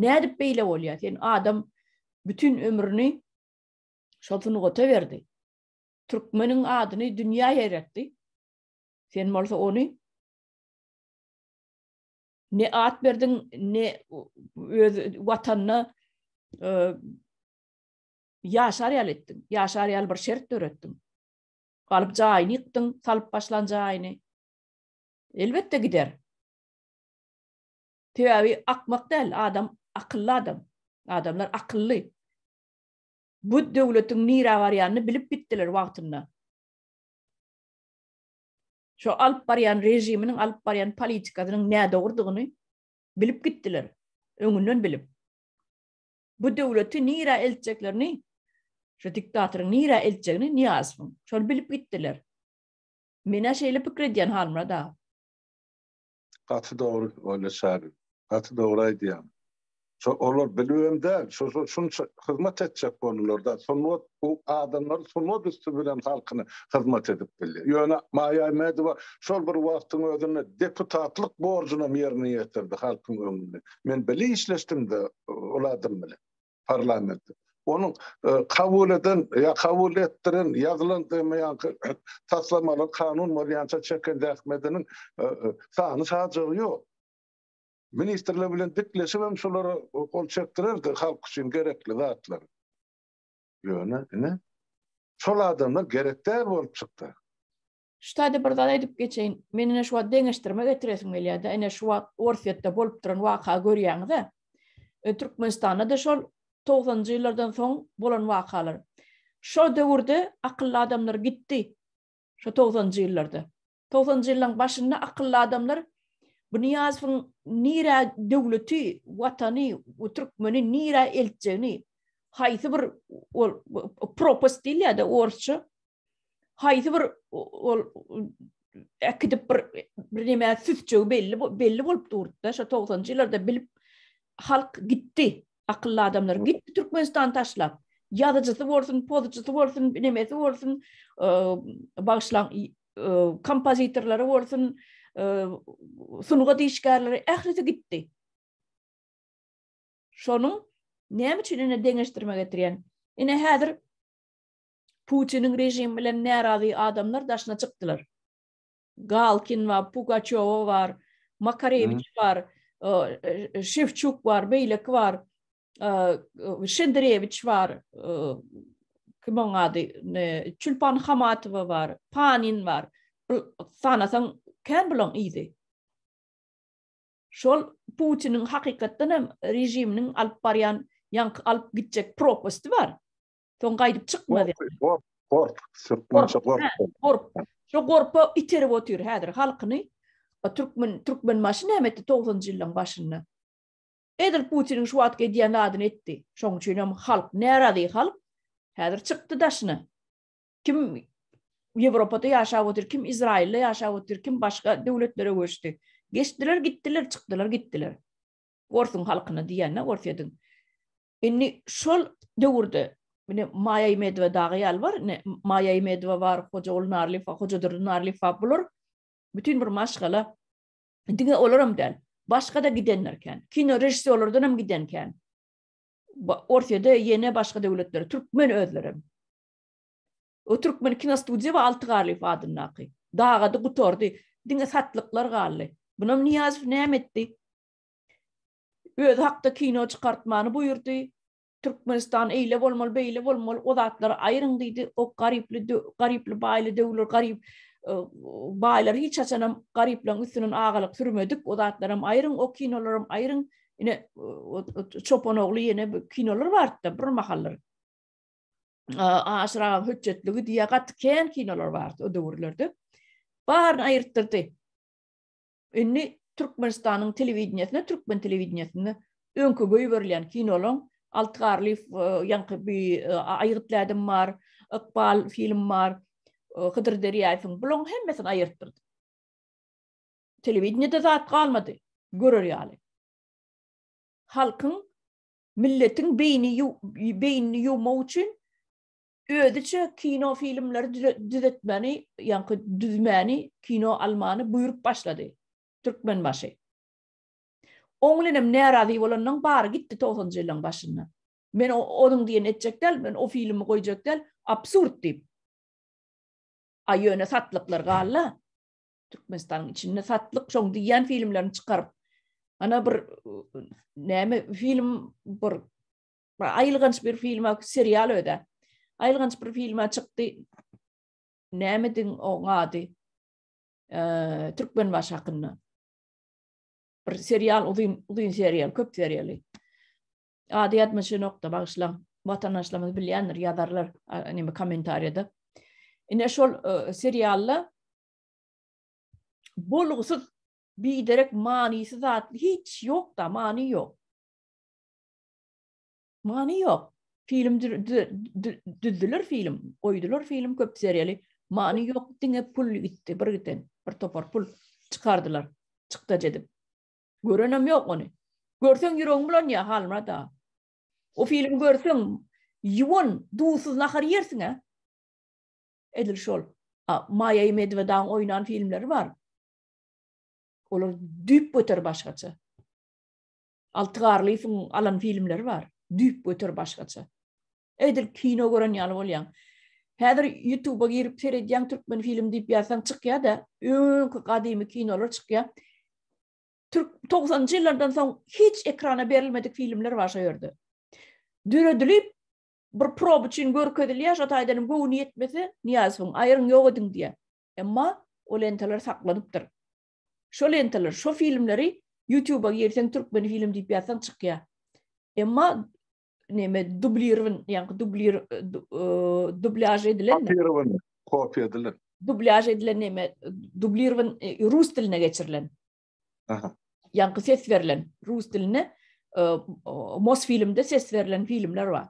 nädip beýle bolýar? Sen adam bütün ömrüni şol sungata berdi. Türkmeniň adyny dünýä ýaýratdy. Sen bolsa ony ne at berdiň, ne öz watanyna e, ýaşar ýaly etdiň. Ýaşar ýaly bir şert döretdiň. Galyp jaýyny ýykdyň, salyp başlan jaýyny. Elbetde gider. Sebäbi akmak däl, adam akylly adam. Adamlar akylly. Bu döwletiň nirä barýanyny bilip gitdiler wagtynda. Şo alyp barýan režiminiň, alyp barýan politikasynyň nädogrudygyny bilip gitdiler. Öňünden bilip. Bu döwleti nirä eltjeklerini, şu diktatoryň nirä eltjegini Nyýazowyň, şony bilip gitdiler. Men-ä şeýle pikir edýän Halmyrat aga. Gaty dogry Olja Çary. Gaty dogry aýdýaň. Şo olar bilibem däl, şo şo şunça hyzmat etjek boldular-da. Sungat bu adamlar sungat üsti bilen halkyna hyzmat edip bilýär. Ýöne Maýa Aýmedowa şol bir wagtyň özünde deputatlyk borjunam ýerine ýetirdi halkyň öňünde. Men bile işleşdim-de ol adam bilen parlamentde. Onuň kabul eden ýa kabul etdiren ýazylan ýaňky taslamalar kanun bolýança çeken zähmediniň sany sajagy ýok. Ministrler bilen dikleşibem şolara gol çekdirerdi halk üçin gerekli zatlary. Ýöne ine. Şol adamlar gerek däl bolup çykdy. Şu taýda bir zat aýdyp geçeýin. Men ine şu wagt deňeşdirme getiresim gelýär-de. Ine şu wagt Orsýetde bolup duran waka görýäňiz-ä. E, Türkmenistanda-da şol togsanynjy ýyllardan soň bolan wakalar. Şo döwürde akylly adamlar gitdi. Şo togsanynjy ýyllarda. Togsanynjy ýyllaryň başynda akylly adamlar bu Nyýazowyň nirä döwleti, watany, türkmeni nirä eltjegini, haýsy bir ol propast diýilýär-de orsça, haýsy bir ol äkidip bir bir näme süsjegi belli belli bolup durdy-da, şo togsanynjy ýyllarda bilip halk gitdi. Akylly adamlar gitdi Türkmenistany taşlap. Ýazyjysy bolsun, pozujysy bolsun, nemesi bolsun, bagyşlaň, kompozitorlary bolsun, sungat işgärleri ählisi gitdi. Şonuň näme üçin ine deňeşdirme getirýän? Ine häzir Putiniň režimi bilen närazy adamlar daşyna çykdylar. Galkin bar, Pugaçewa bar, Makarewiç bar, Şewçuk bar, beýleki bar, Şendirewiç bar, kim oň ady, Çülpan Hamatowa bar, Panin bar. Sanasaň kän bulaň yzy. Şol Putiniň hakykatdan hem režiminiň alyp barýan, ýaňky alyp gitjek propasty bar. Soň gaýdyp çykmaz. Gorp, gorp, türkmençe gorp. Gorp. Şo gorpa iterip otyr häzir halkyny. Türkmen Türkmenbaşy näme etdi 90-njy ýyllaryň başynda? Edil Putiniň şu wagtky edýän zadyny etdi. Şoň üçin hem halk närazy halk häzir çykdy daşyna. Kim Ýewropada ýaşap otyr, kim Izrailde ýaşap otyr, kim başga döwletlere göçdi. Geçdiler, gitdiler, çykdylar, gitdiler. Orsuň halkyna diýende Orsýetiň. Indi şol döwürde ine Maýa Imedowa dagy ýaly bar, ine Maýa Imedowa bar, Hojaguly Narlyýew bar, Hojadurdy Narlyýew bar. Bular bütin bir maşgala. Diňe olaram däl, başga-da gidenler kän. Kino režissýorlardan hem giden kän. Orsýede ýene başga döwletlere, türkmen özlerem. O türkmen kinostudiýa bar Alty Garlyýew adyndaky. Dagady, gutardy. Diňe satlyklar galdy. Bunam Nyýazow näme etdi? Özi hakda kino çykartmany buýurdy. Türkmenistan eýle bolmaly, beýle bolmaly, o zatlary aýryň diýdi. O garyply, garyply baýly döwler, garyp e, baýlar hiç haçanam garyplaryň üstünden agalyk sürmedik. O zatlaram aýryň, o kinolaram aýryň. Ine çopan ogly ýene bir kinolar bardy-da bir mahallar. Aşyr agaň hötjetligi diýä gaty kän kinolar bardy o döwürlerde. Baryny aýyrtdyrdy. Indi Türkmenistanyň telewideniýesinde, türkmen telewideniýesinde öňki goýberilýän kinolaň Alty Garlyýew ýaňky bi Aýgytly ädim bar, Ykbal film bar, Hydyr Derýaýewiň bulaň hemmesini aýyrtdyrdy. Telewideniýede zat galmady görer ýaly. Halkyň, milletiň beýni beýnini ýuwmak üçin özüçe kino filmleri düzetmäni, ýaňky düzmäni, kino almany buýrup başlady Türkmenbaşy. Oň bilenem närazy bolanlaň bary gitdi togsanjy ýyllaň başynda. Men onuň diýenini etjek däl, men o filmi goýjak däl, absurd diýip. A ýöne satlyklar galdy. Türkmenistanyň içinde satlyk şoň diýýän filmlerini çykaryp. Ana bir näme film bir Bir aýylganç bir filme, serial öde. Aýylganç bir filme çykdy. Näme diň oň ady? Eee, Türkmenbaşy hakynda. Bir serial uzyn, uzyn serial, köp serialy. Ady ýadyma düşenokda, bagyşlaň. Watandaşlarymyz bilýändir, ýazarlar, näme kommentariýada. Ine şol e, serialda bolgusyz, biderek manysyz zat hiç ýok-da, many ýok. Many ýok. Film düzdüler film, goýdular film köp seriýaly. Many ýok, diňe pul gitdi, bir giden, bir topar pul çykardylar, çykdajy edip. Görenem ýok ony. Görseň ýüregiň bulanýar Halmyrat aga. O filmi görseň, ýuwan, duzsuz nahar ýersiň-ä. Edil şol. Maýa Imedowa dagyň oýnan filmleri bar. Olar düýpgöter başgaça. Alty Garlyýewiň alan filmleri bar. Düýpgöter başgaça. Edil kino gören ýaly bolýaň. Häzir YouTube-a girip seredýäň türkmen film diýip ýazsaň çykýa-da, öňki gadymy kinolar çykýa. Türk 90-njy ýyllardan soň hiç ekrana berilmedik filmler bar şo ýerde. Döredilip. Bir proba üçin görkezilýär, şo taýdan hem göwni ýetmese, Nyýazowyň aýryň ýok ediň diýýär. Emma o lentalar saklanypdyr. Şo lentalar, şo filmleri YouTube-a girseň türkmen film diýip ýazsaň çykýar. Emma neme dublirowany, ýaňky dublir dublýaž edilen. Kopirowany, kopiýa edilen. Dublýaž edilen neme dublirowany rus diline geçirilen. Aha. Ýaňky ses berlen rus diline Mosfilmde ses berlen filmler bar.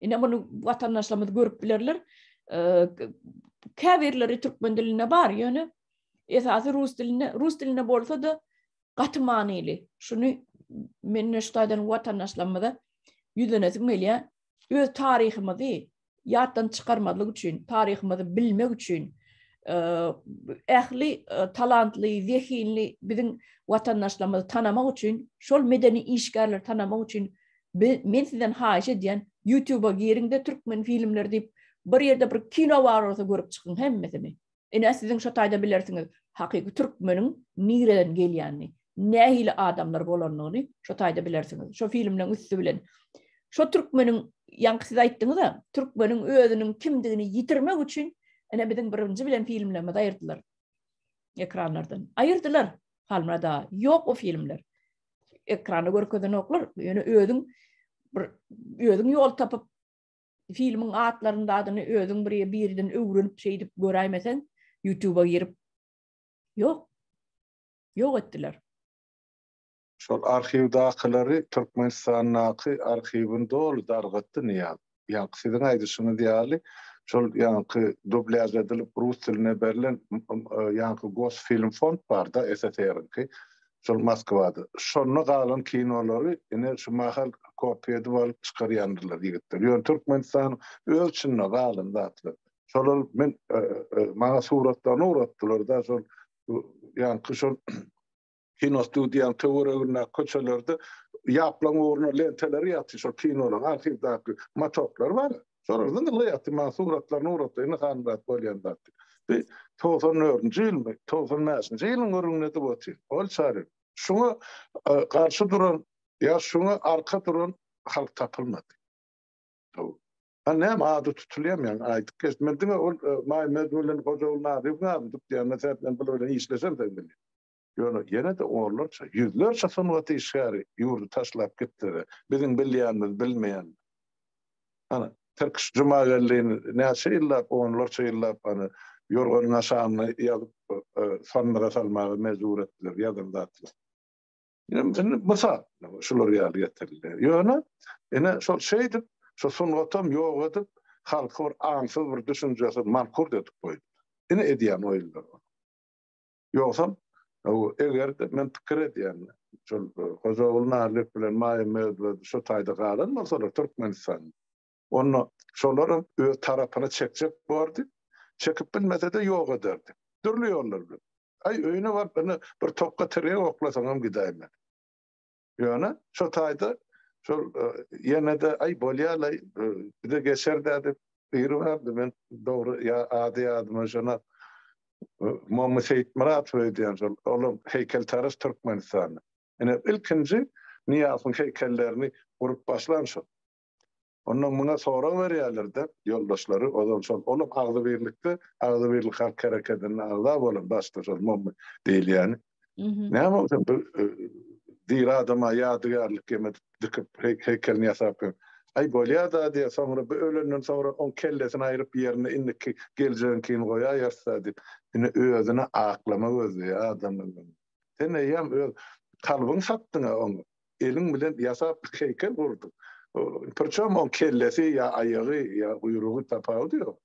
Ine muny watandaşlarymyz görüp bilerler. Käbirleri türkmen dilinde bar, ýöne esasy rus dilinde, rus dilinde bolsa-da gaty manyly. Şuny men şu taýdan watandaşlarymyza ýüzlenesim gelýär. Öz taryhymyzy ýatdan çykarmazlyk üçin, taryhymyzy bilmek üçin ähli talantly, zehinli biziň watandaşlarymyzy tanamak üçin, şol medeni işgärleri tanamak üçin men sizden haýyş edýän, YouTube-a giriň-de türkmen filmleri diýip, bir ýerde bir kino bar bolsa görüp çykyň hemmesini. Ine siziň şo taýda bilersiňiz hakyky türkmeniň nireden gelýänini, nähili adamlar bolanyny şo taýda bilersiňiz. Şo filmleň üsti bilen. Şo türkmeniň ýaňky siz aýtdyňyz-a, türkmeniň özüniň kimdigini ýitirmek üçin ine biziň birinji bilen filmlerimizi aýyrdylar. Ekranlardan. Aýyrdylar. Halmyrat aga, ýok o filmler. Ekranda görkezenoklar. Ýöne özüň bir özüň ýol tapyp filmiň atlaryny zadyny özüň bir birden öwrenip şeýdip göräýmeseň YouTube-a girip ýok. Ýok etdiler. Şol arhiwdakylary Türkmenistandaky arhiwini doly dargatdy Nyýaz. Ýaňky siziň aýdyşyňyz ýaly şol ýaňky dublýaž edilip rus diline berlen ýaňky Gosfilmfond barda SSR-iňki. Şol Moskwada. Şonda galan kinolary ine şu mahal kopiýa edip alyp çykarýandyrlar ýigitler. Ýöne Türkmenistanyň öz içinde galan zatlar. Şolar men maňa suratlaryny ugratdylar-da şol ýaňky şol kinostudiýanyň töweregindäki köçelerde ýaplaň ugruna lenteleri ýatyr şol kinolaryň arhiwdaky motoklar bar. Şolar zyňylgy ýatyr maňa suratlaryny ugratdy indi Hanmyrat bolýan zat diýip. Bi 94-nji ýylmy, 95-nji ýylyň gürrüňini edip otyr. Ol çary. Şuňa garşy duran ýa şuňa arka duran halk tapylmady. Ha näme ady tutulýarmy ýaňy aýdyp geçdim. Men diňe ol Maýmmed bilen Hojagul Nazyrowyň adyny tutýan. Meselem men bular bilen işleşem sen bilýän. Ýöne ýene-de onlarça, ýüzlerçe sungat işgäri ýurdy taşlap gitdiler. Biziň bilýänimiz, bilmeýänimiz. Ana, Tirkiş Jumageldini näçe ýyllap, onlarça ýyllap ana, ýorganyň aşagyna ýazyp, sandyga salmaga mejbur etdiler, ýazan zatlary. Indi mysal, şular ýaly getirilýär. Ýöne, ine, şol şeýdip, şu sungatam ýok edip, halky bir aňsyz bir düşünjesiz mankurt edip goýdular. Ine edýän oýunlary. Ýogsam, eger-de men pikir edýän, şol Hojaguly Narlyýew bilen Maýa Medwedew şo taýda galan bolsalar Türkmenistanda, onda şolaram öz tarapyna çekjek bordy, çekip bilmese-de ýok ederdi. Dürli ýollar bilen. Aý, öýüne baryp ine bir tokga tirýek oklasaňam gidäýmeli. Ýöne şo taýda şol ýene-de aý bolýa-laý, bize geçer-dä diýip biri bardy, men dogry ýa ady ýadyma düşenok. Mommy Seýitmyratow öýdýän şol, olam heýkeltaraş Türkmenistanda. Ine ilkinji Nyýazowyň heýkellerini gurup başlan şol. Ondan muňa sorag berýärler-de, ýoldaşlary, ozal şol, olam agzybirlikde, Agzybirlik halk herekedinde agza bolan başda şol Mommy diýilýäni. Näme ol sen bir diri adama ýadygärlik hem edip dikip heýkelini ýasap ýör. Aý bolýa-da diýýär, soňra bu ölenden soňra oň kellesini aýryp ýerine indiki geljegiňkini goýaýarys-da diýip, ine özüni aklama gözleýär adamlar. Sen eýýäm öz kalbyňy satdyň-a oňa. Eliň bilen ýasap heýkel gurduň. Prçom oň kellesi ýa aýagy ýa guýrugy tapawudy ýok.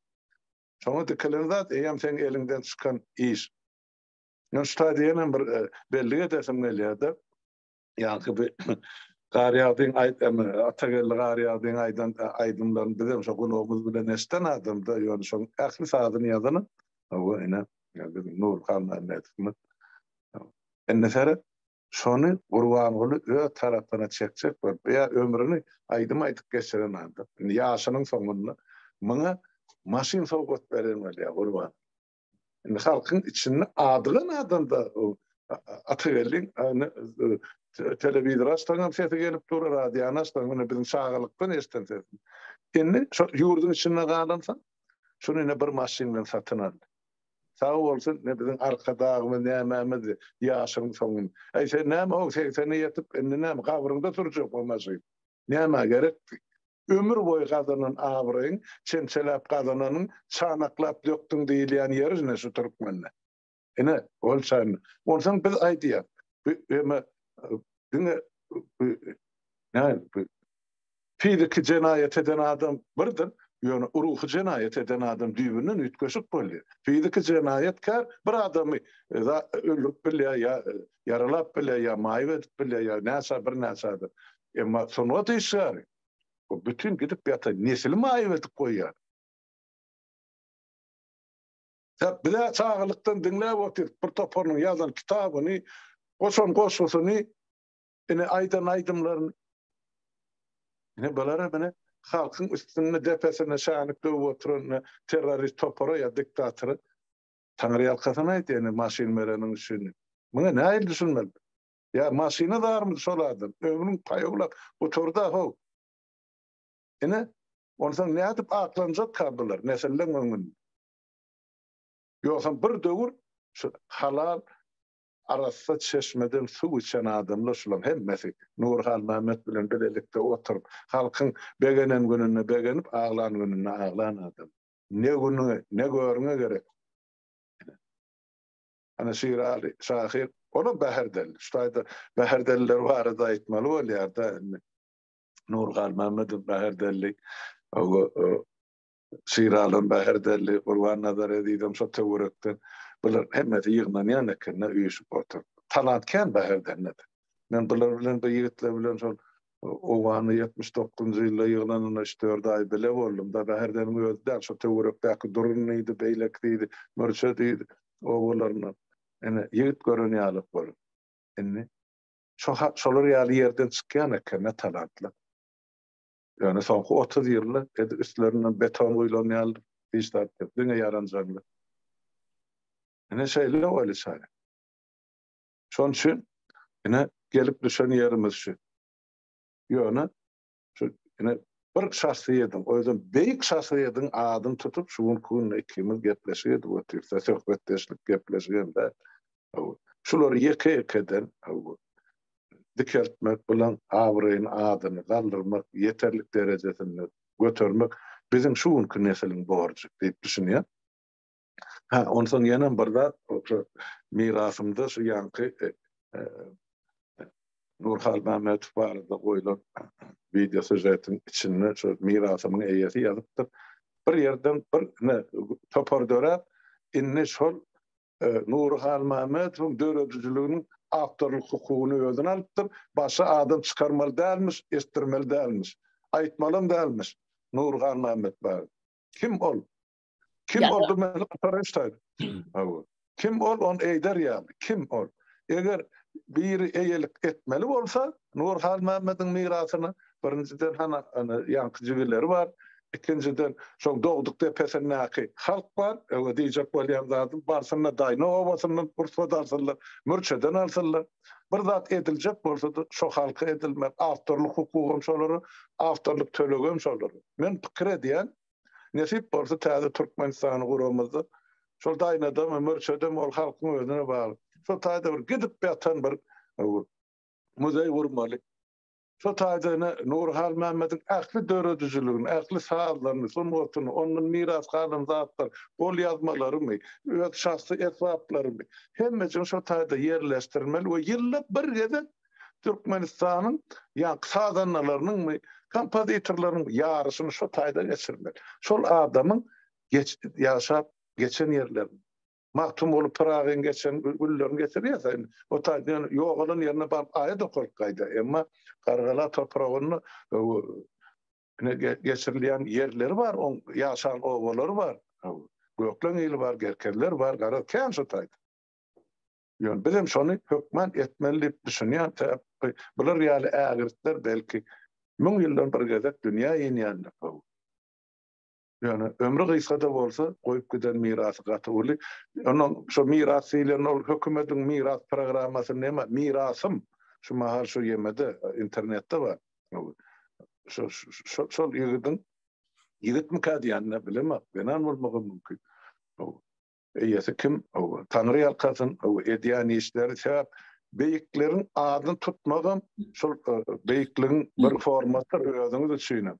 Şoňa dikilen zat eýýäm seň eliňden çykan iş. Men şu taýda ýenem bir bellik edesim gelýär-de. Ýaňky bir Garýagdyň aýt, Atageldi Garýagdyň aýdan aýdymlaryny bizem şo gulagymyz bilen eşiden adamda, ýöne şoň ähli sazyny ýazanam, hawa, ine, biziň Nury Halmämmedowymyz. Indi seret, şony Gurbanguly öz tarapyna çekjek bolup, ýa ömrüni aýdym aýdyp geçiren adam, indi ýaşynyň soňunda muňa maşyn sowgat beren bolýar Gurban. Indi halkyň içinde adygan adamda Atageldiň telewizor açsaňam sesi gelip dur, radiony açsaň, ine biziň çagalykdan eşiden sesimiz. Indi şo ýurduň içinde galansoň, şuny ine bir maşyn bilen satyn aldy. Sag bolsun, ine biziň Arkadagymyz nämämiz ýaşynyň soňuny. Äý sen näme how segsene ýetip indi näme gabryňda sürjekmi maşyn? Nämä gerekdi? Ömür boýy gazanan abraýyň, çemçeläp gazananyň çanaklap dökdüň diýilýän ýeri ine şu türkmende. Ine, ol çaýyny. Onsoň biz aýdýas, bu eme diňe bu näme bu fiziki jenaýat eden adam birdir, ýöne ruhy jenaýat eden adam düýbünden üýtgeşik bolýar. Fiziki jenaýatkär bir adamy öldürip bilýär ýa ýaralap bilýär ýa maýyp edip bilýär ýa näçe birnäçe adam. Emma sungat işgäri bu bütin gidip ýatan nesili maýyp edip goýýar. Biz-ä çagalykdan diňläp otyrys, bir toparynyň ýazan kitabyny, goşan goşgusyny, ine aýdan aýdymlaryny. Ine bular hem ine halkyň üstünde depesinde şänik döwüp oturan ine terrorist topara ýa diktatora Taňryýalkasyn aýdýar ine maşyn bereniň üçin. Muňa nähili düşünmeli? Ýa maşyna zarmydy şol adam? Ömrüň paýawlap gutardy-a how. Ine, onsoň nädip aklanjakka bular nesilleň öňünde? Ýogsam bir döwür şu halal arassa çeşmeden suw içen adamlar şulaň hemmesi Nury Halmämmet bilen bilelikde oturyp halkyň begenen gününde begenip aglan gününde aglan adam. Ne günüňe ne görüňe gerek. Ine. Ana Şiraly şahyr olam Bäherdelli. Şu taýda Bäherdeliler barada aýtmaly bolýar-da indi. Nury Halmämmedow Bäherdelli. Şiralam Bäherdelli, Gurbannazar Ezizem şo töwerekden. Bular hemmesi ýygnanýan eken-de, üýşüp oturyp. Talant kän Bäherdende-de. Men bular bilen, bu ýigitler bilen şol Owganda 79-njy ýylda ýygnananda üç-dört aý bile boldum-da. Bäherdeniň özi däl, şo töwerekdäki Durun diýdi, beýleki diýdi, Mürçe diýdi obalaryndan. Ine, ýigit gören ýalyk bolup. Indi şo şolar ýaly ýerden çykýan eken-de talantlar. Ýöne soňky 30 ýylda edil üstlerinden beton guýlan ýaly hiç zat ýok. Diňe ýaranjaňlyk. Ine şeýle boldy çaý. Şonuň üçin ine gelip düşen ýerimiz şu. Ýöne şu ine bir şahsyýetiň, özem beýik şahsyýetiň adyny tutup şu günki günde ikimiz gepleşik edip otyrys. Söhbetdeşlik gepleşik hem däl. Şulary ýeke-ýekeden dikeltmek, bulaň abraýyny, adyny galdyrmak, ýeterlik derejesinde götermek biziň şu günki nesiliň borjy diýip düşünýän. Ha, onsoň ýenem bir zat, şu mirasymda şu ýaňky e, e, Nur Halmämmedow barada goýlan wideo sýužetiň içinde şu mirasymyň eýesi ýazypdyr. Bir ýerden bir ne, topar döräp, indi şol Nury Halmämmedowyň döredijiliginiň awtorlyk hukugyny özüne alypdyr. Başga adam çykarmaly dälmiş, eşitdirmeli dälmiş. Aýtmalam dälmiş Nury Halmämmet barada. Kim ol? Kim ol? Dur men gutaryň ştaýda. Hawa. Kim ol ony eýder ýaly? Kim ol? Eger biri eýelik etmeli bolsa, Nury Halmämmediň mirasyna birinjiden hana ýaňky jigileri bar, ikinjiden şoň dogduk depesindäki halk bar, öňe diýjek bolýan zadym barsynlar Daýna obasyndan rugsat alsynlar, Mürçeden alsynlar. Bir zat ediljek bolsa-da şo halka edilmeli, awtorlyk hukugam şolara, awtorlyk tölegem şolara. Men pikir edýän, nesip bolsa täze Türkmenistany guramyzda şol Daýnadamy, Mürçedemi ol halkyň özüne bagly. Şo taýda bir gidip ýatan bir muzeý gurmaly. Şo taýda ine Nury Halmämmediň ähli döredijiligini, ähli sazlaryny, sungatyny, ondan miras galan zatlar, golýazmalarymy, öz şahsy esbaplarymy, hemmejigini şo taýda ýerleşdirmeli we ýylda bir gezek Türkmenistanyň ýaňky sazandalarynyňmy, kompozitorlarynyň ýaryşyny şo taýda geçirmeli. Şol adamyň geç ýaşap geçen ýerlerini. Magtymguly Pyragyň geçen günlerini getirýär indi. O taýda ýöne ýogalan ýerine baryp aýat okalyp gaýdýar. Emma Gargala topragynda ine geçirilýän ýerleri bar, oň ýaşan obalary bar. Gökleň ili bar, Gerkezler bar, garaz kän şo taýda. Ýöne bizem şony hökman etmeli diýip düşünýän, sebäbi bular ýaly ägirtler belki müň ýyldan bir gezek dünýä inýändir. Ýöne ömri gysga-da bolsa, goýup giden mirasy gaty uly. Onuň şo miras diýlen ol hökümediň miras programmasy näme? Mirasym şu mahal şu ýemede, internetde bar. Şo şol ýigidiň. Ýigitmikä diýende bilemok, zenan bolmagam mümkin. Eýesi kim? Taňry ýalkasyn, edýän işleri sebäp beýikleriň adyny tutmagam şol beýikligiň bir formasydyr özüňiz üçinem.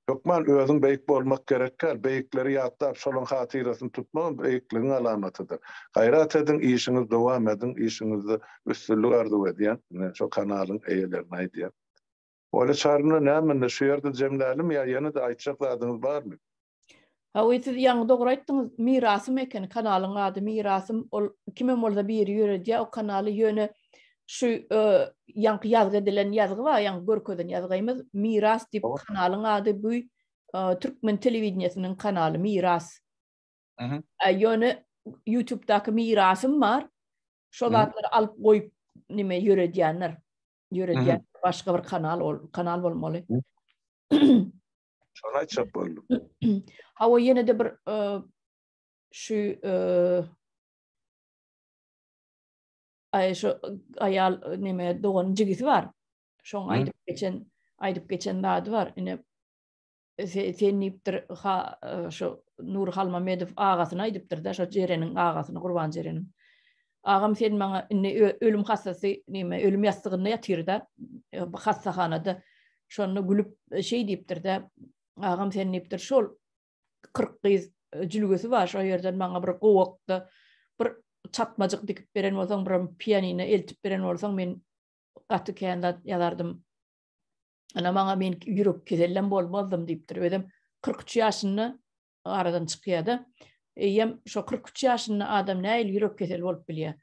Hökman özüň beýik bolmak gerek däl, beýikleri ýatlap şolaň hatyrasyny tutmagam beýikligiň alamatydyr. Gaýrat ediň, işiňizi dowam ediň, işiňizde üstünlik arzuw edýän, ine şo kanalyň eýelerine aýdýan. Olja Çarymna näme indi şu ýerde jemlälimi ýa ýene-de aýtjak zadyňyz barmy? Hawa siz ýaňy dogry aýtdyňyz Mirasym eken kanalyň ady Mirasym ol kimem bolsa biri ýöredýär o kanaly ýöne şu ýaňky ýazgy edilen ýazgy bar ýaňy görkezen ýazgymyz Miras diýip kanalyň ady bu türkmen telewideniýesiniň kanaly Miras. Ýöne YouTubedaky Mirasym bar şo zatlary alyp goýup nime ýöredýänler ýöredýän başga bir kanal ol kanal bolmaly. Şony aýtjak boldum. Hawa ýene-de bir şu aý şu aýal neme dogan jigisi bar. Şoň aýdyp geçen aýdyp geçen zady bar. Ine sen diýipdir ha şu Nury Halmamedow agasyna aýdypdyr-da şo Jereniň agasyna Gurban Jereniň. Agam sen maňa indi ölüm hassasy neme ölüm ýassygynda ýatyrda hassahanada şonda gülüp şeý diýipdir-de agam sen diýipdir şol 40 gyz jülgesi bar şo ýerden maňa bir gowakda bir çatmajyk dikip beren bolsaň bir pianino eltip beren bolsaň men gaty kän zat ýazardym. Ana maňa men ýürek kesellem bolmazdym diýipdir. Özem 43 ýaşynda aradan çykýar-da. Eýýäm şo 43 ýaşynda adam nähili ýürek keseli bolup bilýär?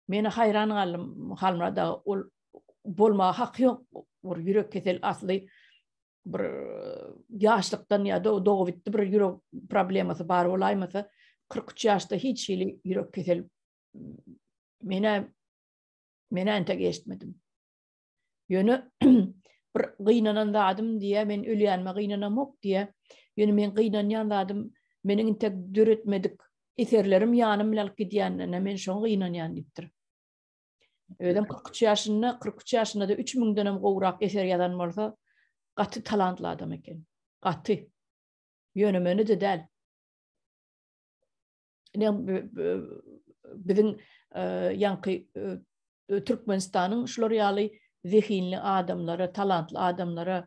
Men haýran galdym Halmyrat aga, ol bolmaga haky ýok. Bir ýürek kesel asly bir ýaşlykdan ýa-da dogabitdi bir ýürek problemasy bar bolaýmasa 43 ýaşda hiç hili ýürek kesel menä menä entek eşitmedim. Ýöne bir gynanan zadym diýä, men ölýänime gynanamok diýä. Ýöne men gynanýan zadym meniň intek döretmedik eserlerim ýanym bilen alyp gidýänine men şoňa gynanýan diýipdir. Özem 43 ýaşynda, 43 ýaşynda-da 3000-den hem gowrak eser ýazan bolsa, gaty talantly adam eken. Gaty. Ýöne meni-de däl. biziň ýaňky Türkmenistanyň şular ýaly zehinli adamlara, talantly adamlara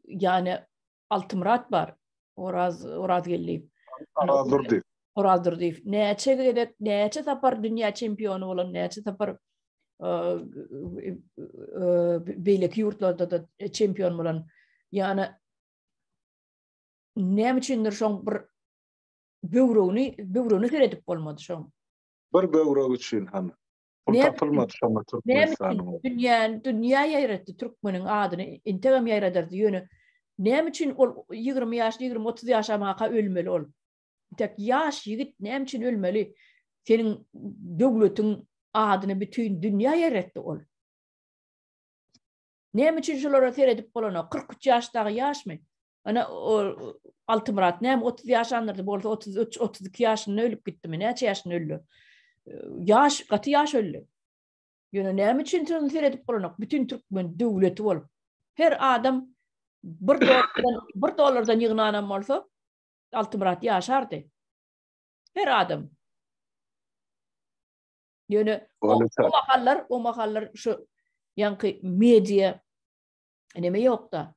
ýany Altymyrat bar, Oraz Orazgeldiýew. Oraz Durdyýew. Oraz Durdyýew. Näçe gezek, näçe sapar dünýä çempiony bolan, näçe sapar beýleki ýurtlarda-da çempion bolan. Ýany Näme üçindir şoň bir böwregini, böwregine seredip bolmady şoň. Bir böwrek üçin hany. Pul tapylmady şoňa Türkmenistanyň. Dünýä, dünýä ýaýratdy türkmeniň adyny, integem ýaýradardy ýöne näme üçin ol 20 ýaş, 20-30 ýaşamaka ölmeli ol? Intek ýaş ýigit näme üçin ölmeli? Seniň döwletiň adyny bütin dünýä ýaýratdy ol. Näme üçin şolara seredip bolanok? 43 ýaş dagy ýaşmy? Ana Altymyrat näme 30 ýaşandyrdy, bolsa 33, 32 ýaşynda ölüp gitdimi? Näçe ýaşynda öldi? Ýaş, gaty ýaş öldi. Ýöne näme üçin şony seredip bolanok? Bütün türkmen döwleti bolup. Her adam bir dollardan, bir dollardan ýygnanam bolsa, Altymyrat ýaşardy. Her adam. Ýöne o, o mahallar, o mahallar şu ýaňky media neme ýokda.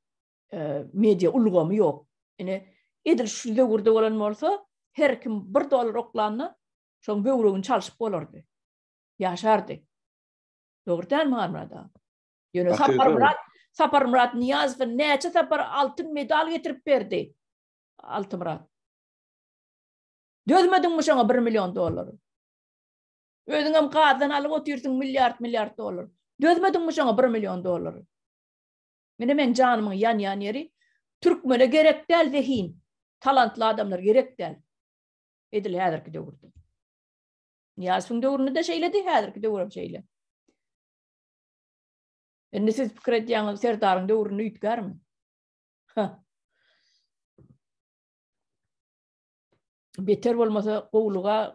Media ulgamy ýok. Ine edil şu döwürde bolan bolsa, her kim bir dollar oklanda, şoň böwregini çalşyp bolardy. Ýaşardy. Dogry dälmi Halmyrat aga? Ýöne Saparmyrat, Saparmyrat Nyýazowa näçe sapar altyn medal getirip berdi? Altymyrat. Dözmediňmi şoňa 1 million dollary? Özüňem gazdan alyp otyrsyň milliard-milliard dollar. Dözmediňmi şoňa 1 million dollary? Mine meň janymyň ýanýan ýeri türkmene gerek däl zehin, talantly adamlar gerek däl. Edil häzirki döwürde. Nyýazowyň döwründe-de şeýledi, häzirki döwürem şeýle. Indi siz pikir edýäňiz Serdaryň döwründe üýtgärmi? Ha. Beter bolmasa gowulyga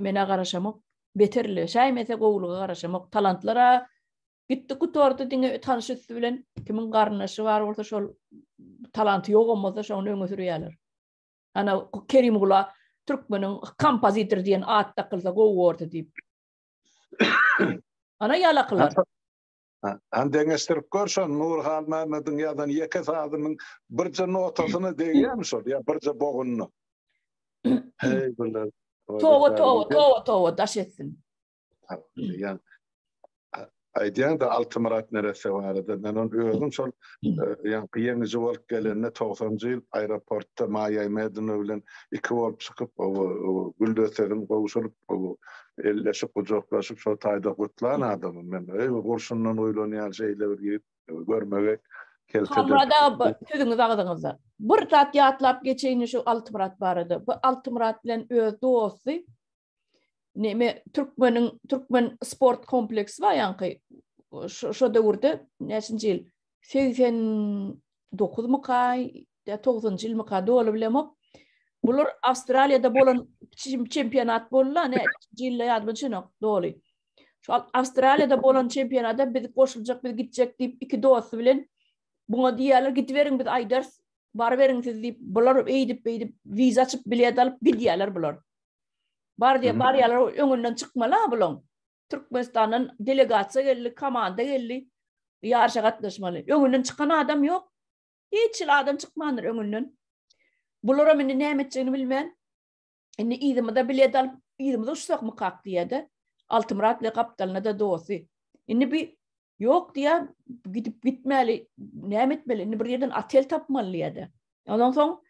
menä garaşamok. Beterleşäýmese gowulyga garaşamok. Talantlara. Gitdi gutardy diňe tanyş üsti bilen kimiň garyndaşy bar bolsa şol talanty ýogam bolsa şony öňe sürýärler. Ana Kerimgula türkmeniň kompozitor diýen at dakylsa gowy bordy diýip. Ana ýalakylar. Han deňeşdirip gör şony Nury Halmämmediň ýazan ýeke sazynyň birje notasyna degýärmi şol ýa birje bogunyna. Heý bular. Toba toba toba toba daş etsin. Ýa aýdýaň-da Altymyrat neresse barada. Men ony özüm şol ýaňky ýeňiji bolup gelende togsanjy ýyl aeroportda Maýa Aýmedowa bilen iki bolup çykyp, gül dessesini gowşuryp, elleşip, gujaklaşyp şo taýda gutlan adamym men. Eý, gurşundan guýlan ýaly şeýle bir ýigit görmegi kelteden. Halmyrat aga, sözüňiz agzyňyzda. Bir zat ýatlap geçeýin şu Altymyrat barada. Bu Altymyrat bilen öz dosty neme türkmeniň türkmen sport kompleksi bar ýaňky şo döwürde näçinji ýyl 89 myka ýa 90-njy ýyl myka doly bilemok. Bular Awstraliýada bolan çempionat boldy, näçinji ýylda ýadyma düşenok doly. Şu Awstraliýada bolan çempionata biz goşuljak, biz gitjek diýip iki dosty bilen buňa diýýärler, gidiberiň biz aýdarys, baryberiň siz diýip, bular eýdip beýdip wiza açyp bilet alyp gidýärler bular. Bar diýip barýarlar, öňünden çykmaly ha bulaň. Türkmenistandan delegasiýa geldi, komanda geldi. Ýaryşa gatnaşmaly. Öňünden çykan adam ýok. Hiç hili adam çykmandyr öňünden. Bularam indi näme etjegini bilmän, indi yzymyza bilet alyp, yzymyza uçsakmykak diýýär-de. Altymyrat bilen gapdalynda-da dosty. Indi bi ýok diýýär, gidip gitmäli, näme etmeli? Indi bir ýerden otel tapmaly diýýär-de. Ondan soň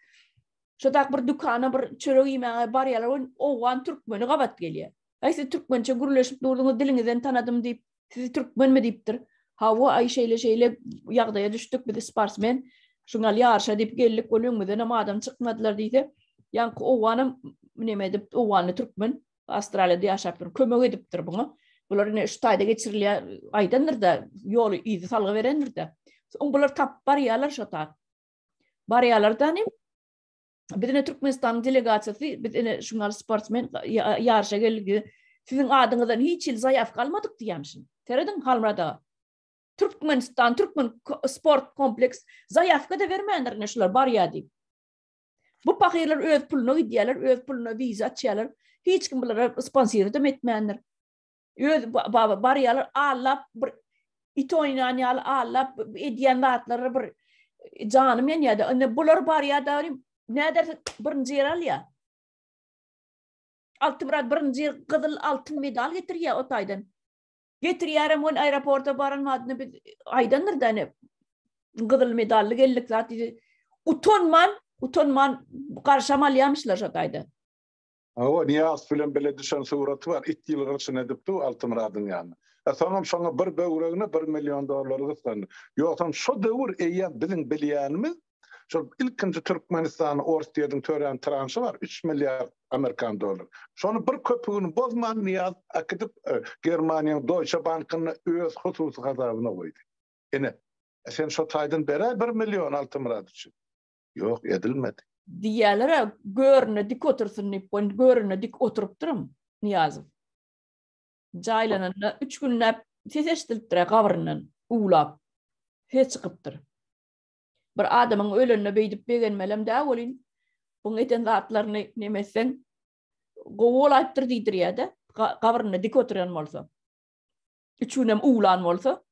Şodak bir dükana bir çörek iýmäge barýarlar we owgan türkmeni gabat gelýär. Aý siz türkmençe gürleşip durduňyz diliňizden tanadym diýip, sizi türkmenmi diýipdir. Hawa aý şeýle şeýle ýagdaýa düşdük biz sportsmen şuňal ýaryşa diýip geldik ol öňümizdenem adam çykmadylar diýse, ýaňky owganam neme edip owganly türkmen Awstraliýada ýaşap dur kömek edipdir buňa. Bular ine şu taýda geçirilýär aýdandyr-da ýoly yzy salgy berendir-de. Soň bular tapyp barýarlar şo tat. Barýarlar da Biz ine Türkmenistanyň delegasiýasy, biz ine şuňa sportsmen ýaryşa geldik. Siziň adyňyzdan hiç hili zaýawka almadyk diýýämişin. Serediň Halmyrat aga. Türkmenistan, Türkmen sport kompleks zaýawka da bermändir ine şular barýar diýip. Bu pahyrlar öz puluna gidýärler, öz puluna wiza açýarlar. Hiç kim bulara sponsor da etmändir. Öz baba barýarlar allap bir it oýnan ýaly allap edýän zatlary bir janym ýanýar-da. Indi bular barýar da nädersiň birinji ýer alýar. Altymyrat birinji ýer gyzyl altyn medal getirýär o taýdan. Getirýärem ol aeroporta baran badyna biz aýdandyr da ine gyzyl medally geldik zat diýdi. Utanman, utanman garşam alýarmyşlar şo taýda. Hawa, Nyýazow bilen bile düşen suraty bar, it ýylgyryşyny edip dur Altymyradyň ýanynda. E soňam şoňa bir böwregine bir million dollar gyssandy. Ýogsam şo döwür eýýäm biziň bilýänimiz, şol ilkinji Türkmenistanda Orsýetiň törän tranşy bar, üç milliard amerikan dollary. Şony bir köpügini bozman Nyýazow äkidip Germaniýanyň Deutsche Bankynda öz hususy hasabyna goýdy. Ine, sen şo taýdan beräý bir million Altymyrat üçin. Ýok, edilmedi. Diýýärler-ä, göründe dik otursyn diýip, ony göründe dik oturypdyrym, Nyýazow. Jaýlananda üç günläp ses eşidilipdir-ä gabryndan, uwlap. Ses çykypdyr. Bir adamyň ölenine beýdip begenmelem däl welin, buň eden zatlaryny neme etseň, gowy bolaýypdyr diýdirýär-de, gabrynda dik oturan bolsa. Üç günem uwlan bolsa.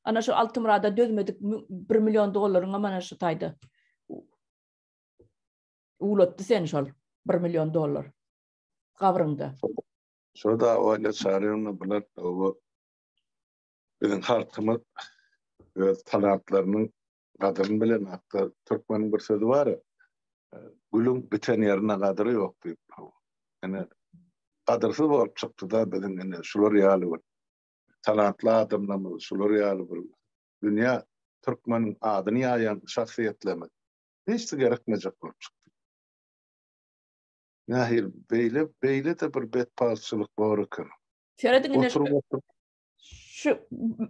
Ana şu Altymyrada dözmedik 1 million dollaryňam ana şu taýda. Ulatdy sen şol 1 million dollar gabryňda. Şo da oýla çaryňda bular o biziň halkymyz öz talantlarynyň gadyryny bilen hakda türkmeniň bir sözi bar. Gülüň biten ýerine gadyry ýok diýip. Ene gadyrsyz bolup çykdy da biziň ene şular ýaly bir talantly adamlarymyz, şular ýaly bir dünýä türkmeniň adyny ýaýan şahsyýetlerimiz hiçsi gerekmejek bolup çykdy. Nähili beýle beýle-de bir betbagtçylyk bor eken. Serediň ine şu şu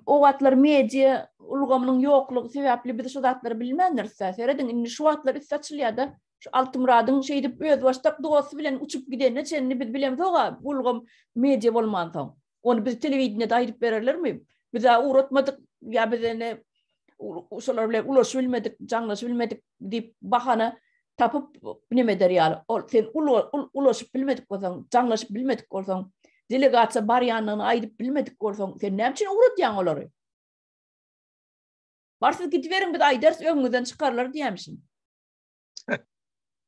o wagtlar media ulgamynyň ýoklugy sebäpli biz şu zatlary bilmändiris-dä. Serediň indi şu wagtlar üsti açylýar-da. Şu Altymyradyň şeýdip özbaşdak dosty bilen uçup gidenine çenli biz bilemzok-a ulgam media bolmansoň. Ony biz telewideniýede aýdyp bererlermi? Biz-ä ugratmadyk ýa biz ene şolar bilen ulaşyp bilmedik, jaňlaşyp bilmedik diýip bahana tapyp neme eder ýaly. Ol sen ulaşyp bilmedik bolsaň, jaňlaşyp bilmedik bolsaň, delegasiýa barýandygyny aýdyp bilmedik bolsaň, sen näme üçin ugradýaň olary? Bar siz gidiberiň biz aýdarys öňüňizden çykarlar diýýämişin.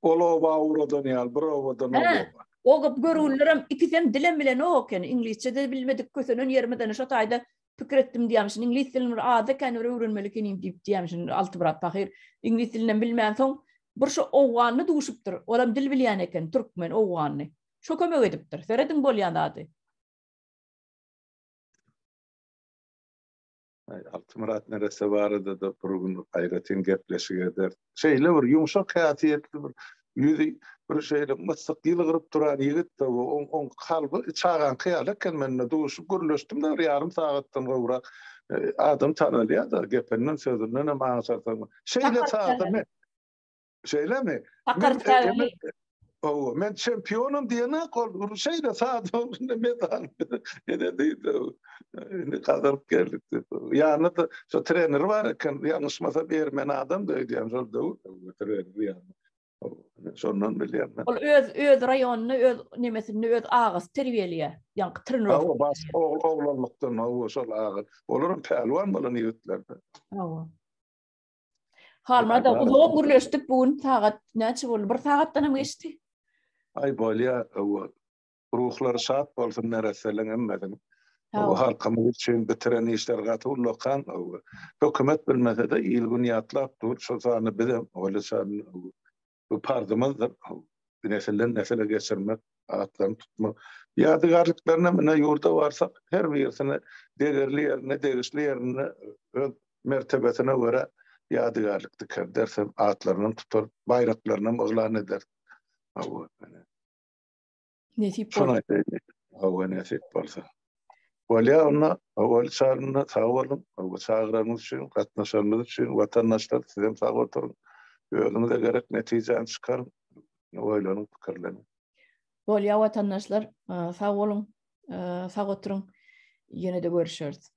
Ol oba ugradan ýaly bir obadan ol oba. O gop görgülilerem ikisem dilem bilenok ekeni. Iňlisçe-de bilmedik kösenen ýerimizden şo taýda pikir etdim diýýämişin. Iňlis dilini bir azda kän bir öwrenmeli ekenim diýip diýýämişin Altymyrat pahyr. Iňlis dilinem bilmänsoň bir şo owganly duşupdyr. Olam dil bilýän eken, türkmen owganly. Şo kömek edipdir. Serediň bolýan zady. Aý, Altymyrat neresse barada-da bir gün aýratyn gepleşik ederis. Şeýle bir ýumşak häsiýetli bir ýüzi bir şeýle myssyk ýylgyryp duran ýigit-de bu. Oň, oň kalby çagaňky ýaly eken. Men-de duşup gürleşdim-de bir ýarym sagatdan gowrak. Adam tanalýar-da, gepinden, sözünden hem aňşarsaň. Şeýle sada men Şeýlemi? Sakar çägeli. Hawa, men çempionam diýenak ol şeýle sada indi medal ene diýdi. Indi gazanyp geldik diýip. Ýanynda şo treneri bar eken, ýalňyşmasam ermeni adam da öýdýän şol döwür treneri ýanynda. Şondan bilýän men. Ol öz öz raýonynda öz nemesinde öz agasy terbiýeleýär. Ýaňky trenirowka. Hawa, baş ogul oglanlykdan hawa şol aga. Olaram pälwan bolan ýigitler. Hawa. Halmyrat aga uzagam gürleşdik bu gün sagat näçe boldy? Bir sagatdan hem geçdi. Aý bolýa hawa. Ruhlary şat bolsun neresseleň hemmesiniň. Hawa halkymyz üçin bitiren işleri gaty ullakan hawa. Hökümet bilmesede il gün ýatlap dur şol sanda bizem bu parzymyzdyr. Nesilden nesile geçirmek, atlaryny tutmak. Ýadygärliklerine ine ýurda barsak, her birisine degerli ýerinde, degişli ýerinde öz mertebesine görä ýadygärlik dikerderis hem atlarynam tutarys, baýraklarynam yglan ederis. Hawa. Nesip bolsa. Hawa, nesip bolsa. Bolýar onda, owal çarynda sag boluň, hawa çagyranyňyz üçin, gatnaşanyňyz üçin, watandaşlar sizem sag oturyň. Özüňize gerek netijäni çykaryň, oýlanyň, pikirleniň. Bolýar watandaşlar, sag boluň, sag oturyň. Ýene-de görüşeris.